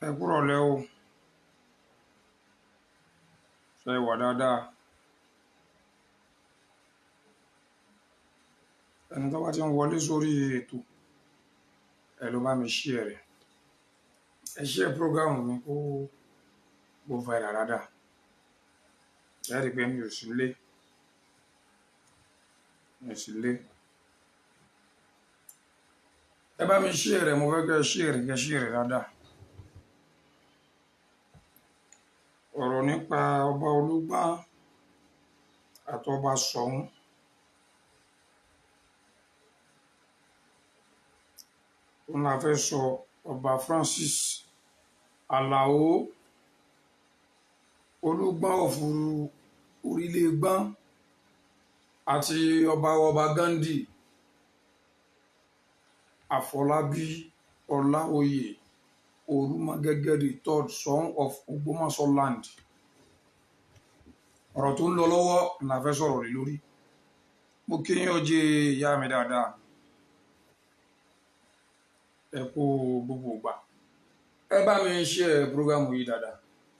Ẹ kúrọ̀lẹ́ o. Ṣé ẹ wà dáadáa? Ẹni tó bá ti ń wọlé sórí ètò, ẹ ló bá mi share rẹ̀. Ẹ share program mi kó go viral dáadáa. Ẹ rí i pé mi ò sí nílé. Mi ò sí nílé. Ẹ bá mi share rẹ̀, mo fẹ́ kí ẹ share rẹ̀, kí ẹ share rẹ̀ dáadáa. Ọ̀rọ̀ nípa ọba Olúgbọ́n àti ọba Ṣọ̀ún. Òun la fẹ́ sọ. Ọba Francis Alao Olúgbọ́n of Orílẹ̀-Gbọ́n àti ọba ọba Ghandi Àfọlábí Ọláoyè Orúmọgẹ́gẹ́ the third son of Ògbómọ̀ṣọ́ land. Ọ̀rọ̀ tó ń lọ lọ́wọ́ la fẹ́ sọ̀rọ̀ lé lórí. Mo kí yín ó jẹ́ ìyá mi dáadáa. Ẹ kú gbogbo ìgbà. Ẹ bá mi share program yìí dáadáa.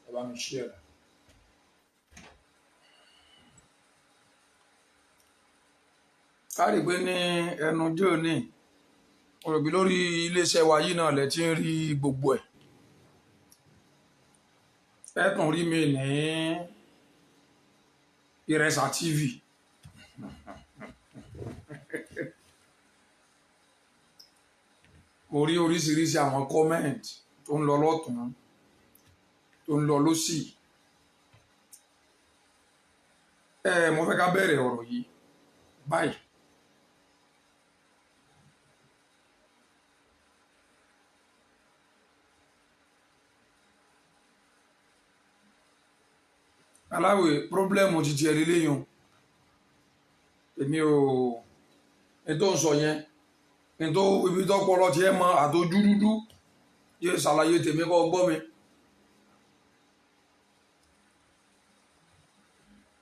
Ẹ bá mi share rẹ̀. Ká rí pé ní ẹnu ọjọ́ òní, mo rò bí lórí ilé-iṣẹ́ wa yìí náà lẹ ti ń rí gbogbo ẹ̀. Ẹ tún rí mi ní Ìrẹsà TV. Mo rí oríṣiríṣi àwọn comment tó ń lọ lọ́tùn, tó ń lọ lósì. Ẹ mo fẹ́ ká bẹ̀rẹ̀ ọ̀rọ̀ yìí báyìí. Aláwẹ̀ problem ti ti ẹ leléyìí o. Èmi ò, ní tó ń sọ yẹn, ní tó ibi tó pọlọ tí ẹ mọ àtọjú dúdú, yé ṣàlàyé tèmi kó gbọ́ mi.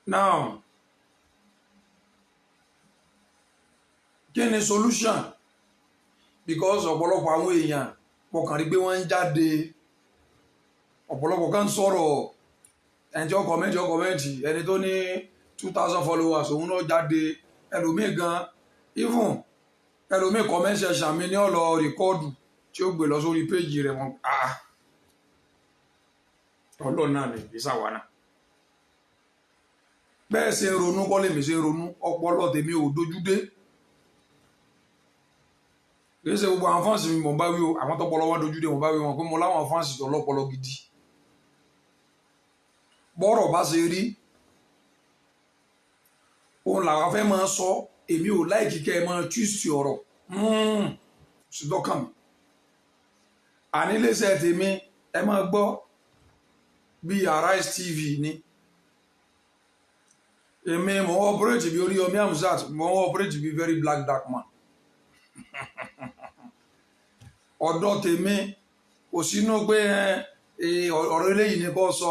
Now, kí ni solution? Because ọ̀pọ̀lọpọ̀ àwọn èèyàn mo kàn rí pé wọ́n ń jáde, ọ̀pọ̀lọpọ̀ kan ń sọ̀rọ̀, ẹni tí ó comment ó comment, ẹni tó ní 2000 followers òun náà jáde, ẹlòmíì gan, even ẹlòmíì comment section mi ní ó lọ record tí ó gbé lọ sórí page rẹ̀ wọ́n, ah, Ọlọ́run náà ni kì í ṣàwa náà. Bẹ́ẹ̀ ṣe ń ronú kọ́ lèmi ṣe ń ronú, ọpọlọ tèmi ò dojú dé. Kì í ṣe gbogbo àwọn fans mi mò ń bá wí o, àwọn tọpọlọ wọn dojú dé mò ń bá wí wọn pé mo láwọn fans tó lọ́pọlọ gidi. Bọ́rọ̀ bá ṣe rí, òun làwa fẹ́ máa sọ, èmi ò láìkí kẹ́ ẹ máa twist ọ̀rọ̀. Ṣùgbọ́n mi. Àní iléeṣẹ́ tèmi, ẹ máa gbọ́ bí Arise TV ni. Èmi mò ń operate bí Oríyọmí Hamzat, mò ń operate bí very black dark man. Ọ̀dọ̀ tèmi kò sínú pé ọ̀rọ̀ eléyìí ni kò sọ,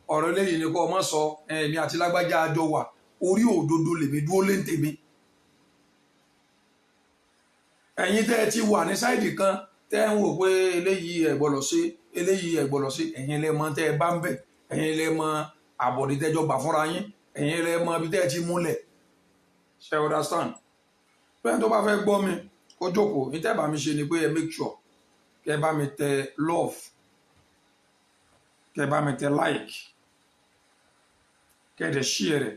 ọ̀rọ̀ eléyìí ni kò má sọ, èmi àti lágbájá àjọ wà, orí òdodo lèmi dúró lé tèmi. Ẹ̀yin tẹ́ ẹ ti wà ní sáìdì kan tẹ́ ẹ ń wò pé eléyìí ẹ gbọ́dọ̀ ṣe, eléyìí ẹ gbọ́dọ̀ ṣe, ẹ̀yin lẹ mọ̀ tẹ́ ẹ bá ń bẹ̀, ẹ̀yin lẹ mọ̀ àbọ̀dé tẹ́jọ́ gbà fúnra yín, ẹ̀yin lẹ mọ̀ ibi tẹ́ ẹ ti múlẹ̀. Ṣé you understand? Bẹ́ẹ̀ tó bá fẹ́ gbọ́ mi, kó jókòó, ní tẹ́ bá mi ṣe ni pé ẹ make sure kẹ́ bá mi tẹ love, kẹ́ bá mi tẹ like, kẹ́ dẹ̀ share rẹ̀.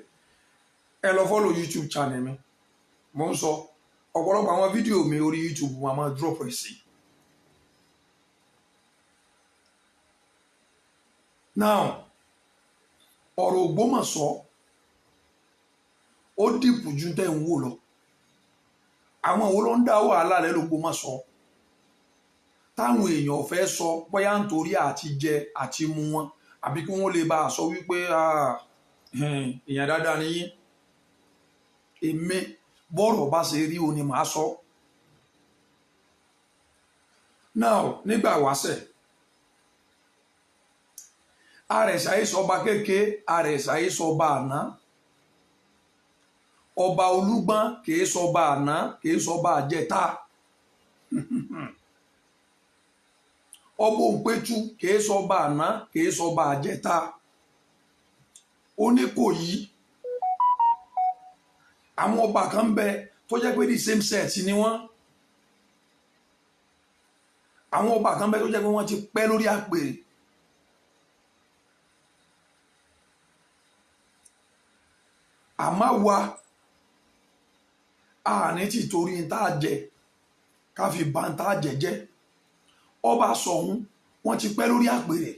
Ẹ lọ follow YouTube channel mi. Mo ń sọ ọ̀pọ̀lọpọ̀ àwọn fídíò mi orí YouTube mo máa drop ẹ̀ sí. Now, ọ̀rọ̀ Ògbómọ̀ṣọ́ ó dìpù ju tẹ́ ń wò lọ. Àwọn wo ló ń dá wàhálà lẹ́ l'Ògbómọ̀ṣọ́? Táwọn èèyàn fẹ́ sọ bóyá nítorí àti jẹ àti mu wọn, àbí kí wọ́n lè bá a sọ wípé èèyàn dáadáa ni yín. Èmi bọ́rọ̀ bá ṣe rí o ni màá sọ. Now, nígbà wáṣẹ̀, Àrẹ̀sà yìí sọba kéke, Àrẹ̀sà yìí sọba àná. Ọba Olúgbọ́n kìí sọba àná, kìí sọba àjẹta. Ọba Òǹpẹ̀tù kìí sọba àná, kìí sọba àjẹta. Oníkòyí, àwọn ọba kan ń bẹ tó jẹ́ pé the same set ni wọ́n. Àwọn ọba kan ń bẹ tó jẹ́ pé wọ́n ti pẹ́ lórí àpèrè. Àmọ́ wa àní tí torí ń tá a jẹ ká fi ba ń tá a jẹ jẹ́. Ọba Ṣọ̀ún, wọ́n ti pẹ́ lórí àpèrè.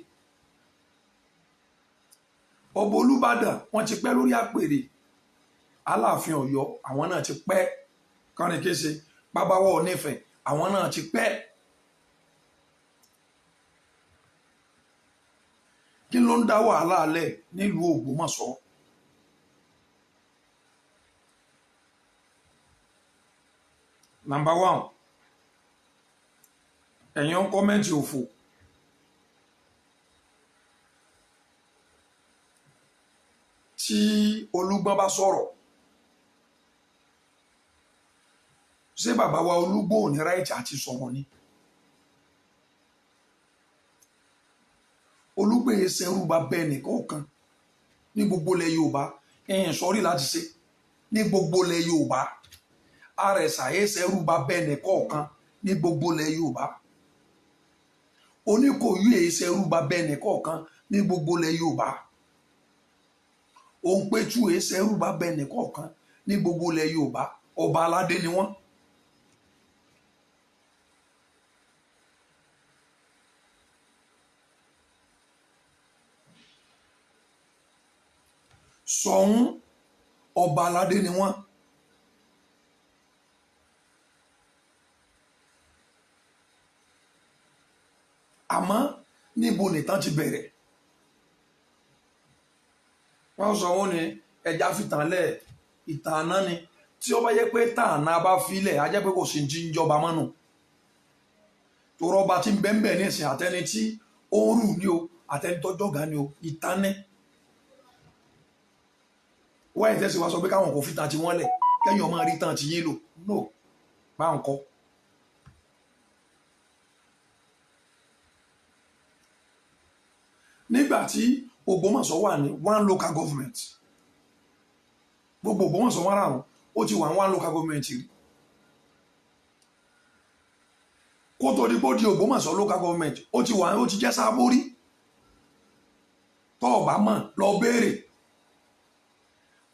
Ọba Olúbàdàn, wọ́n ti pẹ́ lórí àpèrè. Aláàfin Ọ̀yọ́, àwọn náà ti pẹ́ kánrin kése. Bàbáwọ̀ Onífẹ̀, àwọn náà ti pẹ́. Kí ló ń dá wàhálà alẹ́ nílùú Ògbómọ̀ṣọ́? Number one, ẹ̀yin ń comment òfò. Tí Olúgbọ́n bá sọ̀rọ̀, ṣé bàbá wa Olúgbọ́n ò ní right àti sọ̀rọ̀ ni? Olúgbọ́n yẹn ṣẹrú bá bẹ́ẹ̀ nìkọ̀ọ̀kan ní gbogbo ilẹ̀ Yorùbá. Ẹ̀yìn sọ́rí láti ṣe ní gbogbo ilẹ̀ Yorùbá. Àrẹ̀sà yẹn ṣẹrú bá bẹ́ẹ̀ nìkọ̀ọ̀kan ní gbogbo ilẹ̀ Yorùbá. Oníkòyí yẹn ṣẹrú bá bẹ́ẹ̀ nìkọ̀ọ̀kan ní gbogbo ilẹ̀ Yorùbá. Òǹpẹ̀tù yẹn ṣẹrú bá bẹ́ẹ̀ nìkọ̀ọ̀kan ní gbogbo ilẹ̀ Yorùbá. Ọba aládé ni wọ́n. Ṣọ̀ún, ọba aládé ni wọ́n. Àmọ́ níbo nìtàn ti bẹ̀rẹ̀? Wọ́n sọ wọ́n ní ẹja fìtàn lẹ̀, ìtàn àná ni. Tí ó bá yẹ pé tààná bá filẹ̀, á jẹ́ pé kò sí ti ń jọba mọ́nù. Torọ́ ọba tí ń bẹ́ ń bẹ̀ nísìn, àtẹni tí ó ń rù ní o, àtẹni tó jọ̀gá ní o, ìtàn ní. Wáyé tẹ́sí wa sọ pé káwọn kò fi tàn tí wọ́n lẹ̀, kẹ́yìn ọmọ rí tàn tí yín lò no bá ń kọ́. Nígbà tí Ògbómọ̀ṣọ́ wà ní one local government, gbogbo Ògbómọ̀ṣọ́ wọn ràrùn, ó ti wà ní one local government rí kó tó di pé ó di Ògbómọ̀ṣọ́ local government. Ó ti wà, ó ti jẹ́ Sábórí. Tó o bá mọ̀, lọ béèrè.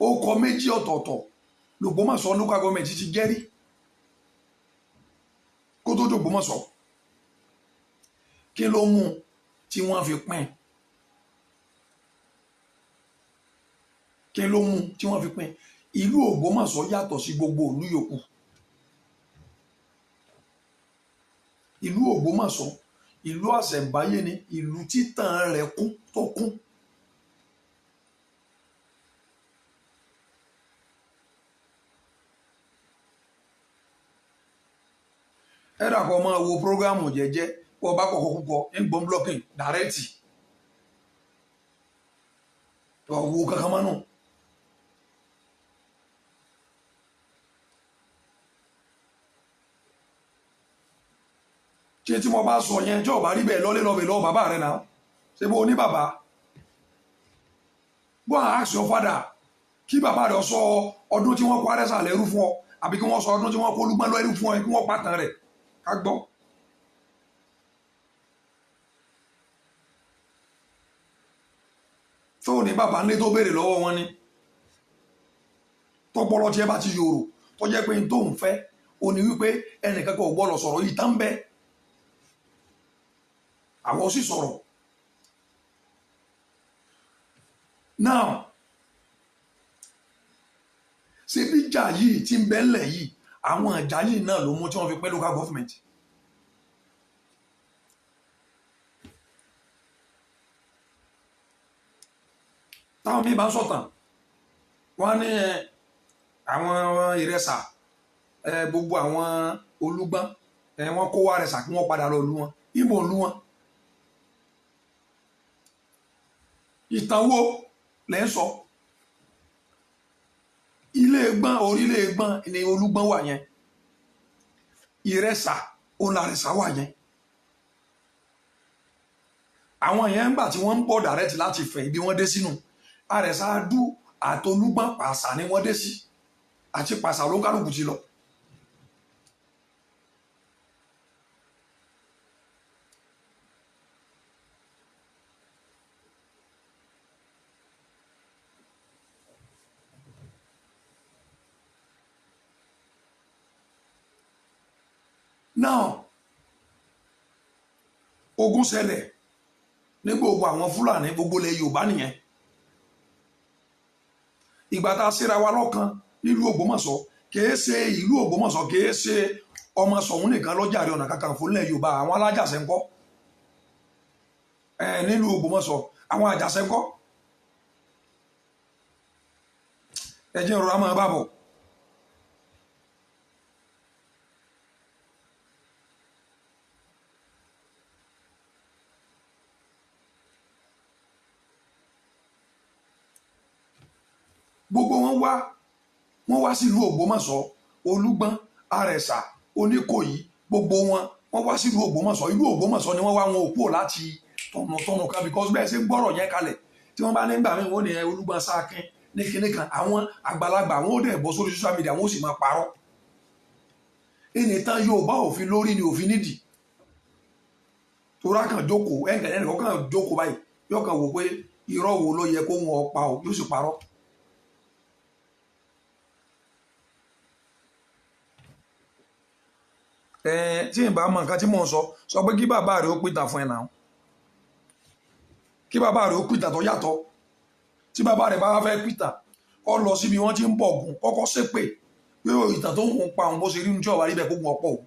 Ó kọ méjì ọ̀tọ̀ọ̀tọ̀ l'Ògbómọ̀ṣọ́ local government ti jẹ́rí kó tó di Ògbómọ̀ṣọ́. Kí ló mú tí wọ́n fi pín? Kí ló mú tí wọ́n fi pín? Ìlú Ògbómọ̀ṣọ́ yàtọ̀ sí gbogbo ìlú yòókù. Ìlú Ògbómọ̀ṣọ́, ìlú àṣẹ̀ǹbáyé ni, ìlú títàn rẹ̀ kún tó kún. Ẹ dàpọ̀ máa wo program jẹ́jẹ́. Bó o bá kọ̀kọ́ púpọ̀ ń gbọ́n blocking direct wo kankan mọ́nù. Ṣé tí mo bá sọ yẹn, tí ò bá rí bẹ́ẹ̀, lọ́lé lọ́bẹ̀ lọ́wọ́ bàbá rẹ̀ náà. Ṣé bó o ní bàbá? Go and ask your father, kí bàbá rẹ̀ sọ ọdún tí wọ́n kó Arẹ́sà lẹ́rú fún ọ, àbí kí wọ́n sọ ọdún tí wọ́n kó Olúgbọ́n lẹ́rú fún ọ, kí wọ́n pàtàn rẹ̀ ká gbọ́. Tó ní bàbá ńlé tó béèrè lọ́wọ́ wọn ni tọpọlọ tí ẹ bá ti yòrò, tó jẹ́ pé n tó ń fẹ́ ó ní wípé ẹnìkan kò gbọ́dọ̀ sọ̀rọ̀ yìí tán bẹ́ẹ̀, àwọn sì sọ̀rọ̀. Now, ṣé bí ìjà yìí ti ń bẹ ńlẹ̀ yìí, àwọn ìjà yìí náà ló mú tí wọ́n fi pín local government. Táwọn míì bá ń sọ̀tàn, wọ́n ní àwọn Ìrẹsà, gbogbo àwọn Olúgbọ́n, wọ́n kó wá Ìrẹsà kí wọ́n padà lọ lú wọn. Ibo lú wọn? Ìtàn wo lẹ́ ń sọ? Ilé gbọ́n, orílẹ̀ gbọ́n ni Olúgbọ́n wà yẹn. Ìrẹsà òun làrẹsà wà yẹn. Àwọn yẹn ń gbà tí wọ́n ń bọ̀ direct láti Ifẹ̀, ibi wọ́n dé sínú Àrẹ̀sà Adú àtolúgbọ̀n Pàṣà ni wọ́n dé sí, àti Pàṣà ló ń kálukú ti lọ. Now, ogun ṣẹlẹ̀ ní gbogbo àwọn Fúlàní, gbogbo ilẹ̀ Yorùbá nìyẹn. Ìgbà tá a ṣera wa lọ́kan nílùú Ògbómọ̀ṣọ́, kìí ṣe ìlú Ògbómọ̀ṣọ́, kìí ṣe ọmọ Ṣọ̀ún nìkan lọ́jà Ààrẹ Ọ̀nà Kakanfò nílẹ̀ Yorùbá. Àwọn alájàṣẹ́ ńkọ́ ẹ nílùú Ògbómọ̀ṣọ́? Àwọn àjàṣẹ́ ńkọ́? Ẹ jẹ́ ìrora máa bá bọ̀. Gbogbo wọn wá, wọ́n wá sílùú Ògbómọ̀ṣọ́. Olúgbọ́n, Àrẹ̀sà, Oníkòyí, gbogbo wọn, wọ́n wá sílùú Ògbómọ̀ṣọ́. Ìlú Ògbómọ̀ṣọ́ ni wọ́n wá. Wọn ò kúrò láti tọ̀nàtọ̀nà kan, because bẹ́ẹ̀ ṣe ń gbọ́rọ̀ yẹn kalẹ̀ tí wọ́n bá nígbà míì, wọ́n ní Olúgbọ́n sákin ní kinní kan. Àwọn àgbàlagbà wọn ò dẹ̀ bọ́ sórí social media, wọn ò sì máa parọ́. Ẹnìtàn Yorùbá òfin lórí ni òfin nídìí torá kan jókòó, ẹnìkan ẹnìkan kan jókòó báyìí, yóò kàn wò pé irọ́ wo ló yẹ kó wọn pa o, yóò sì parọ́. Tí n bá mọ nǹkan tí mò ń sọ, sọ pé kí bàbá rẹ ó pìtàn fún ẹ náà, kí bàbá rẹ ó pìtàn tó yàtọ̀. Tí bàbá rẹ bá fẹ́ pìtàn, kó lọ síbi wọ́n ti ń bọ̀ gùn, kọ́kọ́ ṣépè pé ìtàn tó ń pa òun bó ṣe rí ní tí ọ̀wá rí bẹ́ẹ̀, kó gun ọ̀pọ̀ o.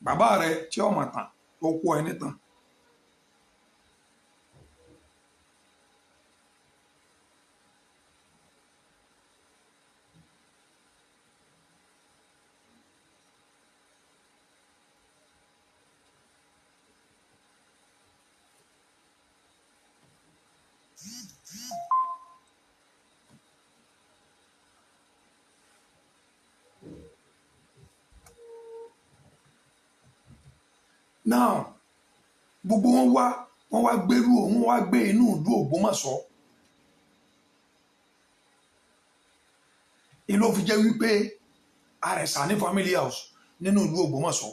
Bàbá rẹ tí ọmọ tàn tó kó ẹ nítàn. Now, gbogbo wọn wá, wọn wá gbérú òun, wá gbé inú ìlú Ògbómọ̀ṣọ́. Ìlú fi jẹ́ wípé Àrẹ̀sà ní family house nínú ìlú Ògbómọ̀ṣọ́.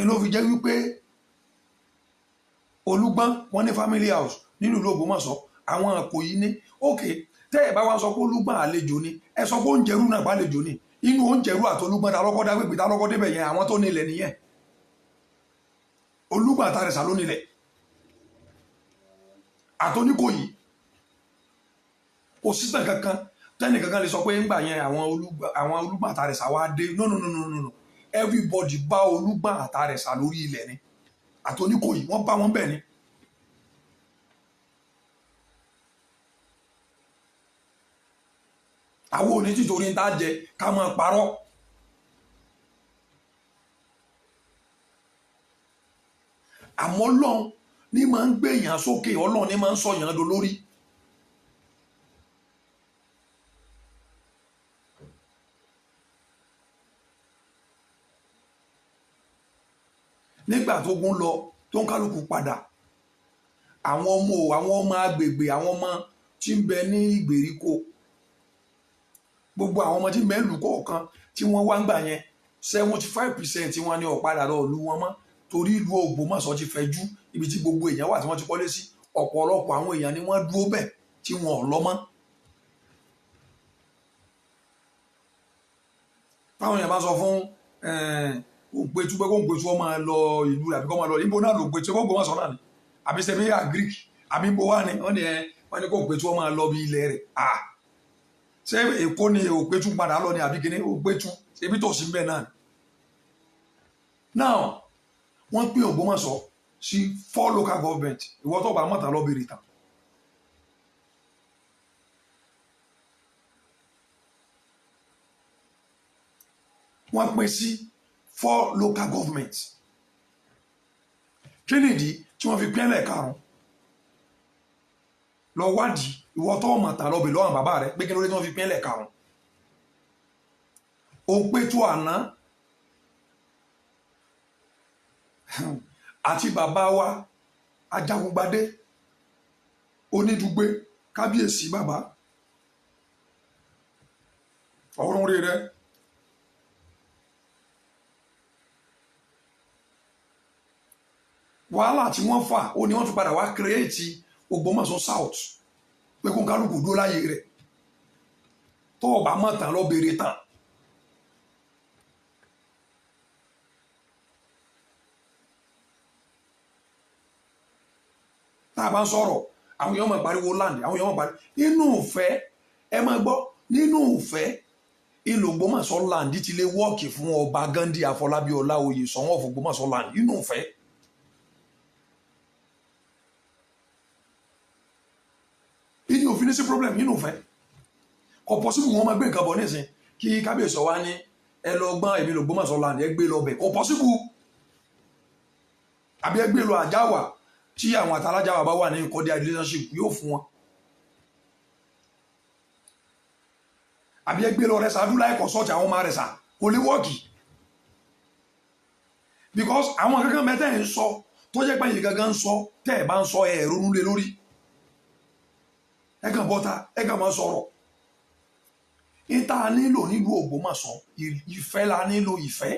Ìlú fi jẹ́ wípé Olúgbọ́n, wọ́n ní family house nínú ìlú Ògbómọ̀ṣọ́. Àwọn Ìkòyí ní. OK, tẹ́ ẹ̀ bá wá sọ pé Olúgbọ́n àlejò ni, ẹ sọ pé oúnjẹ rú náà bá àlejò ni. Inú oúnjẹ rú àti Olúgbọ́n, ta lọ́kọ́ dágbègbè, ta lọ́kọ́ débẹ̀ yẹn? Àwọn tó ní ilẹ̀ nìyẹn. Olúgbọ́n àtàrẹ̀sà ló nílẹ̀ àtOníkòyí. Kò sísàn kankan tẹ́nì kankan lè sọ pé ńgbà yẹn àwọn Olúgbọ́n àtàrẹ̀sà wá dé. No, no, no, no, no, no, everybody bá Olúgbọ́n àtàrẹ̀sà lórí ilẹ̀ ni, àtOníkòyí, wọ́n bá wọn bẹ̀ ni. Àwọn òní títorí ń tá jẹ ká máa parọ́. Àmọ́ Ọlọ́run ní máa ń gbé èèyàn sókè, Ọlọ́run ní máa ń sọ èèyàn dolórí. Nígbà tó gún lọ, tó ń kálukú padà, àwọn ọmọ agbègbè, àwọn ọmọ tí ń bẹ ní ìgbèríko, gbogbo àwọn ọmọ tí ń bẹ ìlú kọ̀ọ̀kan tí wọ́n wá ń gbà yẹn, 75% wọn ni ò padà lọ ìlú wọn mọ́, torí ìlú Ògbómọ̀ṣọ́ ti fẹ̀jú. Ibi tí gbogbo èèyàn wà tí wọ́n ti kọ́lé sí, ọ̀pọ̀lọpọ̀ àwọn èèyàn ni wọ́n dúró bẹ̀ tí wọn ò lọ mọ́. Táwọn èèyàn bá sọ fún Òǹpẹ̀tù pé kó Òǹpẹ̀tù ọmọ lọ ìlú rẹ̀ àbí kó máa lọ níbo náà ló Òǹpẹ̀tù, kó Ògbómọ̀ṣọ́ náà ni àbí ṣe bí agric àbí bó wà ní, wọ́n ní ẹ wọ́n ní kó Òǹpẹ̀tù ọmọ lọ bí ilẹ̀ rẹ̀. À ṣé Èkó ni Òǹpẹ̀tù padà lọ ni àbí kíní Òǹpẹ̀tù ṣebí tòsí ń bẹ̀ náà ni? Now, wọ́n pín Ògbómọ̀ṣọ́ sí four local government. Ìwọ tó bá mọ̀tàn, lọ bèrè tán. Wọ́n pín sí four local government. Kí nìdí tí wọ́n fi pín ẹlẹ́ẹ̀karùn? Lọ wádìí. Ìwọ tó mọ̀tàn, lọ bèrè lọ́wọ́ bàbá rẹ pé kí ló dé tí wọ́n fi pín ẹlẹ́ẹ̀karùn. Òǹpẹ̀tù àná àti bàbá wa Ajagungbadé Onídùgbé, kábíyèsí bàbá, ọ̀run rere. Wàhálà tí wọ́n fà ó ní wọ́n tún padà wá create Ògbómọ̀ṣọ́ South pé kó kálukú dó láyé rẹ̀. Tó o bá mọ̀ tán, lọ béèrè tán. Tá a bá ń sọ̀rọ̀, àwọn èèyàn máa pariwo land, àwọn èèyàn máa pariwo nínú ìfẹ́. Ẹ máa gbọ́, nínú ìfẹ́ ìlú Ògbómọ̀ṣọ́ land ti lè work fún ọba Ghandi Afọlábí Ọláoyè Ṣọ̀ún of Ògbómọ̀ṣọ́ land nínú ìfẹ́. Ìní òfin ní sí problem nínú ìfẹ́. Kò possible wọn máa gbé nǹkan bọ̀ nísìn kí kábíyèsí wa ní ẹ lọ gbọ́n èmi l'Ògbómọ̀ṣọ́ land, ẹ gbé lọ bẹ̀. Kò possible. Àbí ẹ gbé lọ Àjáwà, tí àwọn àtàlájáwà bá wà ní cordial relationship, yóò fún wọn. Àbí ẹ gbé lọ rẹ sàdúrà ẹ̀kọ́ sọ́ọ̀tì àwọn ọmọ rẹ̀ sà, kò lè work, because àwọn kankan mẹ́tẹ́ ń sọ tó jẹ́ pé yìí gangan ń sọ, tẹ́ ẹ̀ bá ń sọ, ẹ̀ ronú lé lórí. Ẹ kàn bọ́ta, ẹ kàn máa sọ̀rọ̀. Níta nílò nílùú Ògbómọ̀ṣọ́, ìfẹ́ la nílò. Ìfẹ́,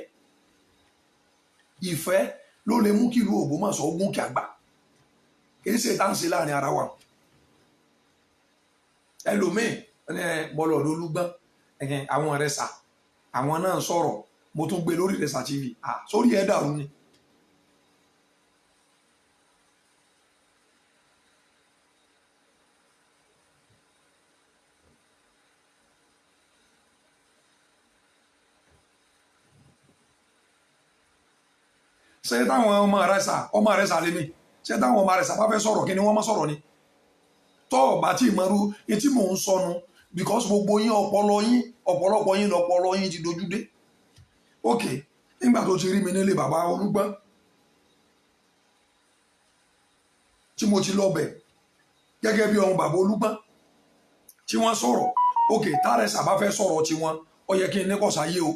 ìfẹ́ ló lè mú kí ìlú Ògbómọ̀ṣọ́ gún kí àgbà. Kì í ṣe tá ń ṣe láàrin ara wa. Ẹlòmíì ẹ bọ́lọ̀ lólúgbọ́n, àwọn rẹ̀ sà, àwọn náà ń sọ̀rọ̀, mo tún gbé lórí Ìrẹsà TV. Sórí ẹ̀ dàrú ni. Ṣé táwọn ọmọ rẹ̀ sà, ọmọ rẹ̀ sà lémi, ṣé táwọn ọmọ rẹ̀ sà bá fẹ́ sọ̀rọ̀, kí ni wọ́n má sọ̀rọ̀ ni? Tọ́ ọ̀bá tí ìmọ̀rú etí mò ń sọnù, because gbogbo yín, ọpọlọ yín, ọ̀pọ̀lọpọ̀ yín lọpọlọ yín ti dojú dé. Ok, nígbà tó ti rí mi nílé bàbá Olúgbọ́n tí mo ti lọ bẹ̀ gẹ́gẹ́ bí ọmọ bàbá Olúgbọ́n tí wọ́n sọ̀rọ̀, ok, tààrẹ̀sà bá fẹ́ sọ̀rọ̀ tiwọn, ó yẹ kí n ní kọ̀sáyé o.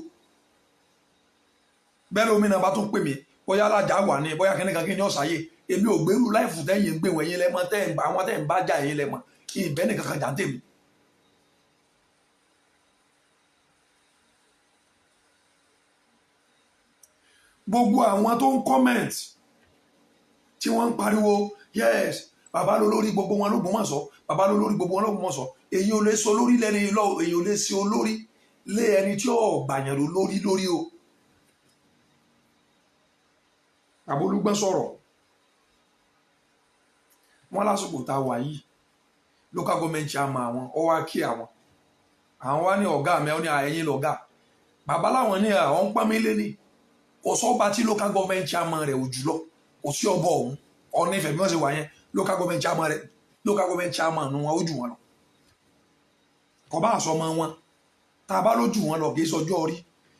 Bẹ́ẹ̀ lómi náà bá tún pè mí, bóyá alájà wà ní, bóyá kíníkan kí ni ọ̀sáyé. Èmi ò gbèrú life tẹ́yìn ń gbé wọ̀nyí lẹ́mọ, tẹ́ ń bá àwọn tẹ́ ń bá jà yín lẹ́mọ kí ìbẹ́ nìkan kan jà ń tèmi. Gbogbo àwọn tó ń comment tí wọ́n ń pariwo, "Yes, bàbá ló lórí gbogbo wọn l'Ógbómọ̀ṣọ́, bàbá ló lórí gbogbo wọn l'Ógbómọ̀ṣọ́." Èyí ò lè sọ lórí lẹ́ni lọ, èyí ò lè ṣe olórí lé ẹni tí ò gbàyàn ló lórí lórí o. Bàbá Olúgbọ́n sọ̀rọ̀ wọn lásìkò tá a wà yìí, local government chairman àwọn ọ wá kí àwọn, àwọn wá ní ọ̀gá mi, ọ ní ẹ̀yìn lọ̀gá bàbá láwọn ní àwọn ń pọ́n mi lé ní. Kò sọ́ba tí local government chairman rẹ̀ ò jùlọ, kò sí ọbọ̀ ọ̀hún ọ̀nà ìfẹ́ bí wọ́n ṣe wà yẹn. Local government chairman rẹ̀, local government chairman wọn ó jù wọn lọ. Kò bá àṣọ ọmọ wọn tá a bá ló jù wọn lọ, kì í sọjọ́ orí,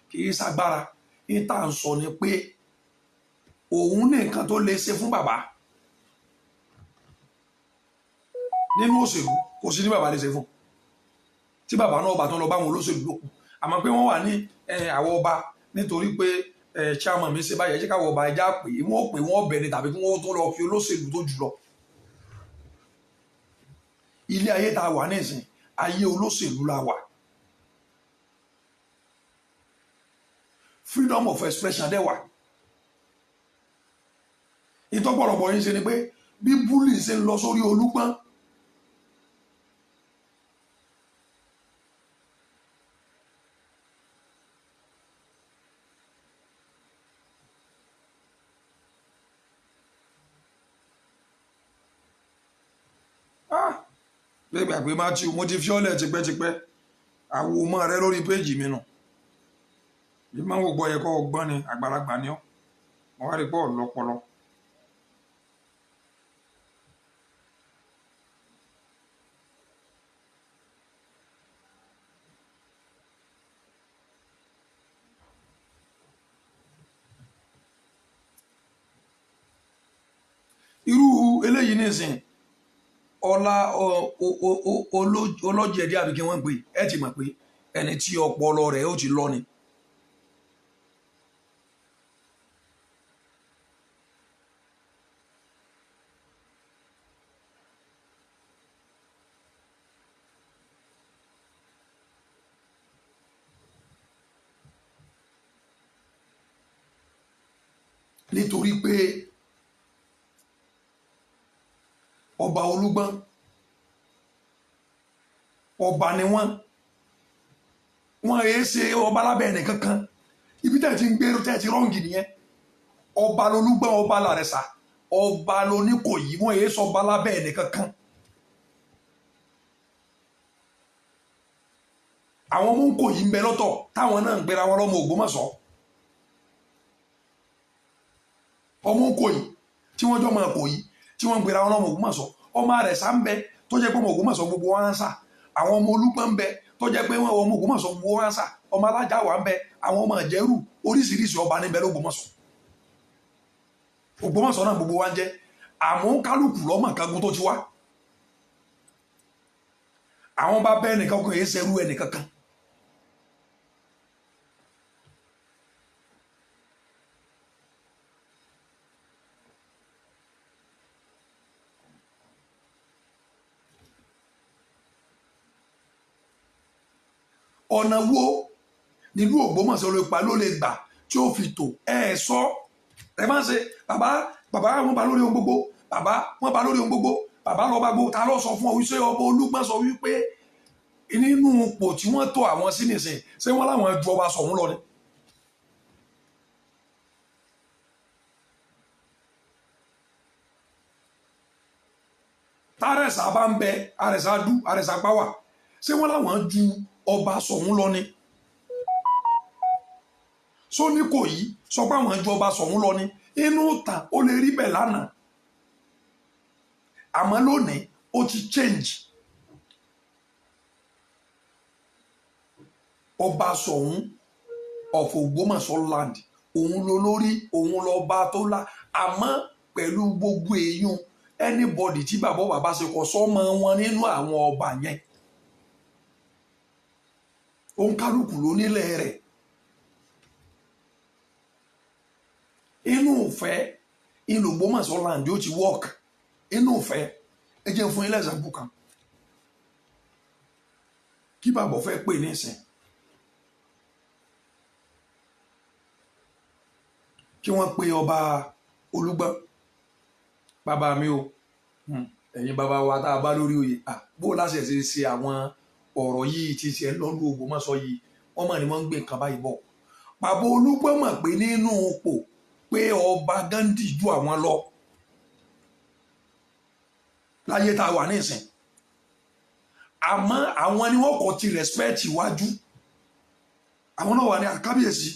kì í ṣagbára. Ní tá à ń sọ ni pé òun ní nǹkan tó lè ṣe fún bàbá nínú òṣèlú, kò sí ní bàbá lè ṣe fún tí bàbá náà bá tán lọ báwọn olóṣèlú lókun. Àmọ́ pé wọ́n wà ní àwọn ọba, nítorí pé chairman mi ṣe báyìí, ẹ jẹ́ káwọn ọba ẹja pè é, wọ́n pè wọ́n bẹ̀ ni, tàbí kí wọ́n tó lọ fi olóṣèlú tó jù lọ. Ilé ayé tá a wà nísìn, ayé olóṣèlú la wà. Freedom of expression dẹ̀ wà. Ìtọ́pọ̀lọpọ̀ yín ṣe ni pé bí bully ṣe ń lọ sórí Olúgbọ́n, ah, gbégbà pé Matthew, mo ti fi ọ́lẹ̀ tipẹ́tipẹ́, àwo mọ́ rẹ lórí péjì mi nù. Bí máa ń wò gbọ́ yẹ kó ọgbọ́n ni, àgbàlagbà ni ọ́, mo wá rí pọ́ lọ́pọlọ. Irú eléyìí nísìn, ọlá ọlọ́jẹ̀dí àbí kí wọ́n pè ẹ, ti mọ̀ pé ẹni tí ọpọlọ rẹ̀ ó ti lọ ni. Nítorí pé ọba Olúgbọ́n ọba ni wọ́n, wọ́n èé ṣe ọba lábẹ́ ẹnìkankan. Ibi tẹ́ ti ń gbèrú tẹ́ ti rọ́ǹgì nìyẹn. Ọba lolúgbọ́n, ọba làrẹ̀sà, ọba loníkòyí, wọ́n èé sọ ọba lábẹ́ ẹnìkankan. Àwọn ọmọ Ìkòyí ń bẹ lọ́tọ̀ táwọn náà ń gbéra wọn lọ́mọ Ògbómọ̀ṣọ́. Ọmọ Ìkòyí tí wọ́n jọ ọmọ Ìkòyí tí wọ́n ń gbéra wọn lọ́mọ Ògbómọ̀ṣọ́. Ọmọ Àrẹ̀sà ń bẹ tó jẹ́ pé ọmọ Ògbómọ̀ṣọ́ gbogbo wọn ń sà. Àwọn ọmọ Olúgbọ́n ń bẹ tó jẹ́ pé ọmọ Ògbómọ̀ṣọ́ gbogbo wọn ń sà. Ọmọ Alájàwá ń bẹ, àwọn ọmọ Ìjẹ̀rù, oríṣiríṣi ọba níbẹ̀ l'Ógbómọ̀ṣọ́. Ògbómọ̀ṣọ́ náà gbogbo wa ń jẹ́, àmọ́ kálukú lọ́mọ kankan tó ti wá. Àwọn bá bẹ́ẹ̀ nìkan kan èé ṣerú ẹnìkan kan. Ọ̀nà wo nílùú Ògbómọ̀ṣọ́ ló pa ló lè gbà tí ó fi tò? Ẹ sọ ẹ máa ń ṣe bàbá bàbá wọn bá lórí ohun gbogbo, bàbá wọn bá lórí ohun gbogbo, bàbá lọ bá gbogbo. Ta ló sọ fún ọ wípé ọba Olúgbọ́n sọ wípé nínú ipò tí wọ́n tò àwọn sí nìsín, ṣé wọ́n láwọn ju ọba Ṣọ̀ún lọ ni? Tárẹ̀sà bá ń bẹ, Àrẹ̀sà dú, Àrẹ̀sà pàwà, ṣé wọ́n láwọn ju ọba Ṣọ̀ún lọ ni? Sóníkòyí sọ pé àwọn ju ọba Ṣọ̀ún lọ ni? Inú ìtàn ó lè rí bẹ́ẹ̀ lánàá, àmọ́ lónìí ó ti change. Ọba Ṣọ̀ún of Ògbómọ̀ṣọ́ land, òun ló lórí, òun lọ́ba tó lá. Àmọ́ pẹ̀lú gbogbo èèyàn anybody tí bàbá bàbá ṣe kọ sọ́mọ wọn nínú àwọn ọba yẹn, òǹkálùkù ló nílẹ̀ rẹ̀. Inú ìfẹ́ inú Ògbómọ̀ṣọ́ land yóò ti work. Inú ìfẹ́, ẹ jẹ́ fún ilé ẹ̀sán kan kí bàbá fẹ́ pè ní ìsìn, kí wọ́n pe ọba Olúgbọ́n. Bàbá mi o, ẹ̀yin bàbá wa tá a bá lórí oyè, bó láṣẹ ṣe ṣe àwọn ọ̀rọ̀ yìí ti ṣe lọ́lú Ògbómọ̀ṣọ́ yìí, wọ́n mọ̀ ní wọ́n ń gbé nǹkan báyìí bọ̀. Bàbá Olúgbọ́n mọ̀ pé nínú ipò pé ọba Gandhi ju àwọn lọ láyé tá a wà ní ìsìn, àmọ́ àwọn ni wọ́n kò ti respect iwájú. Àwọn náà wà ní àkábíyèsí,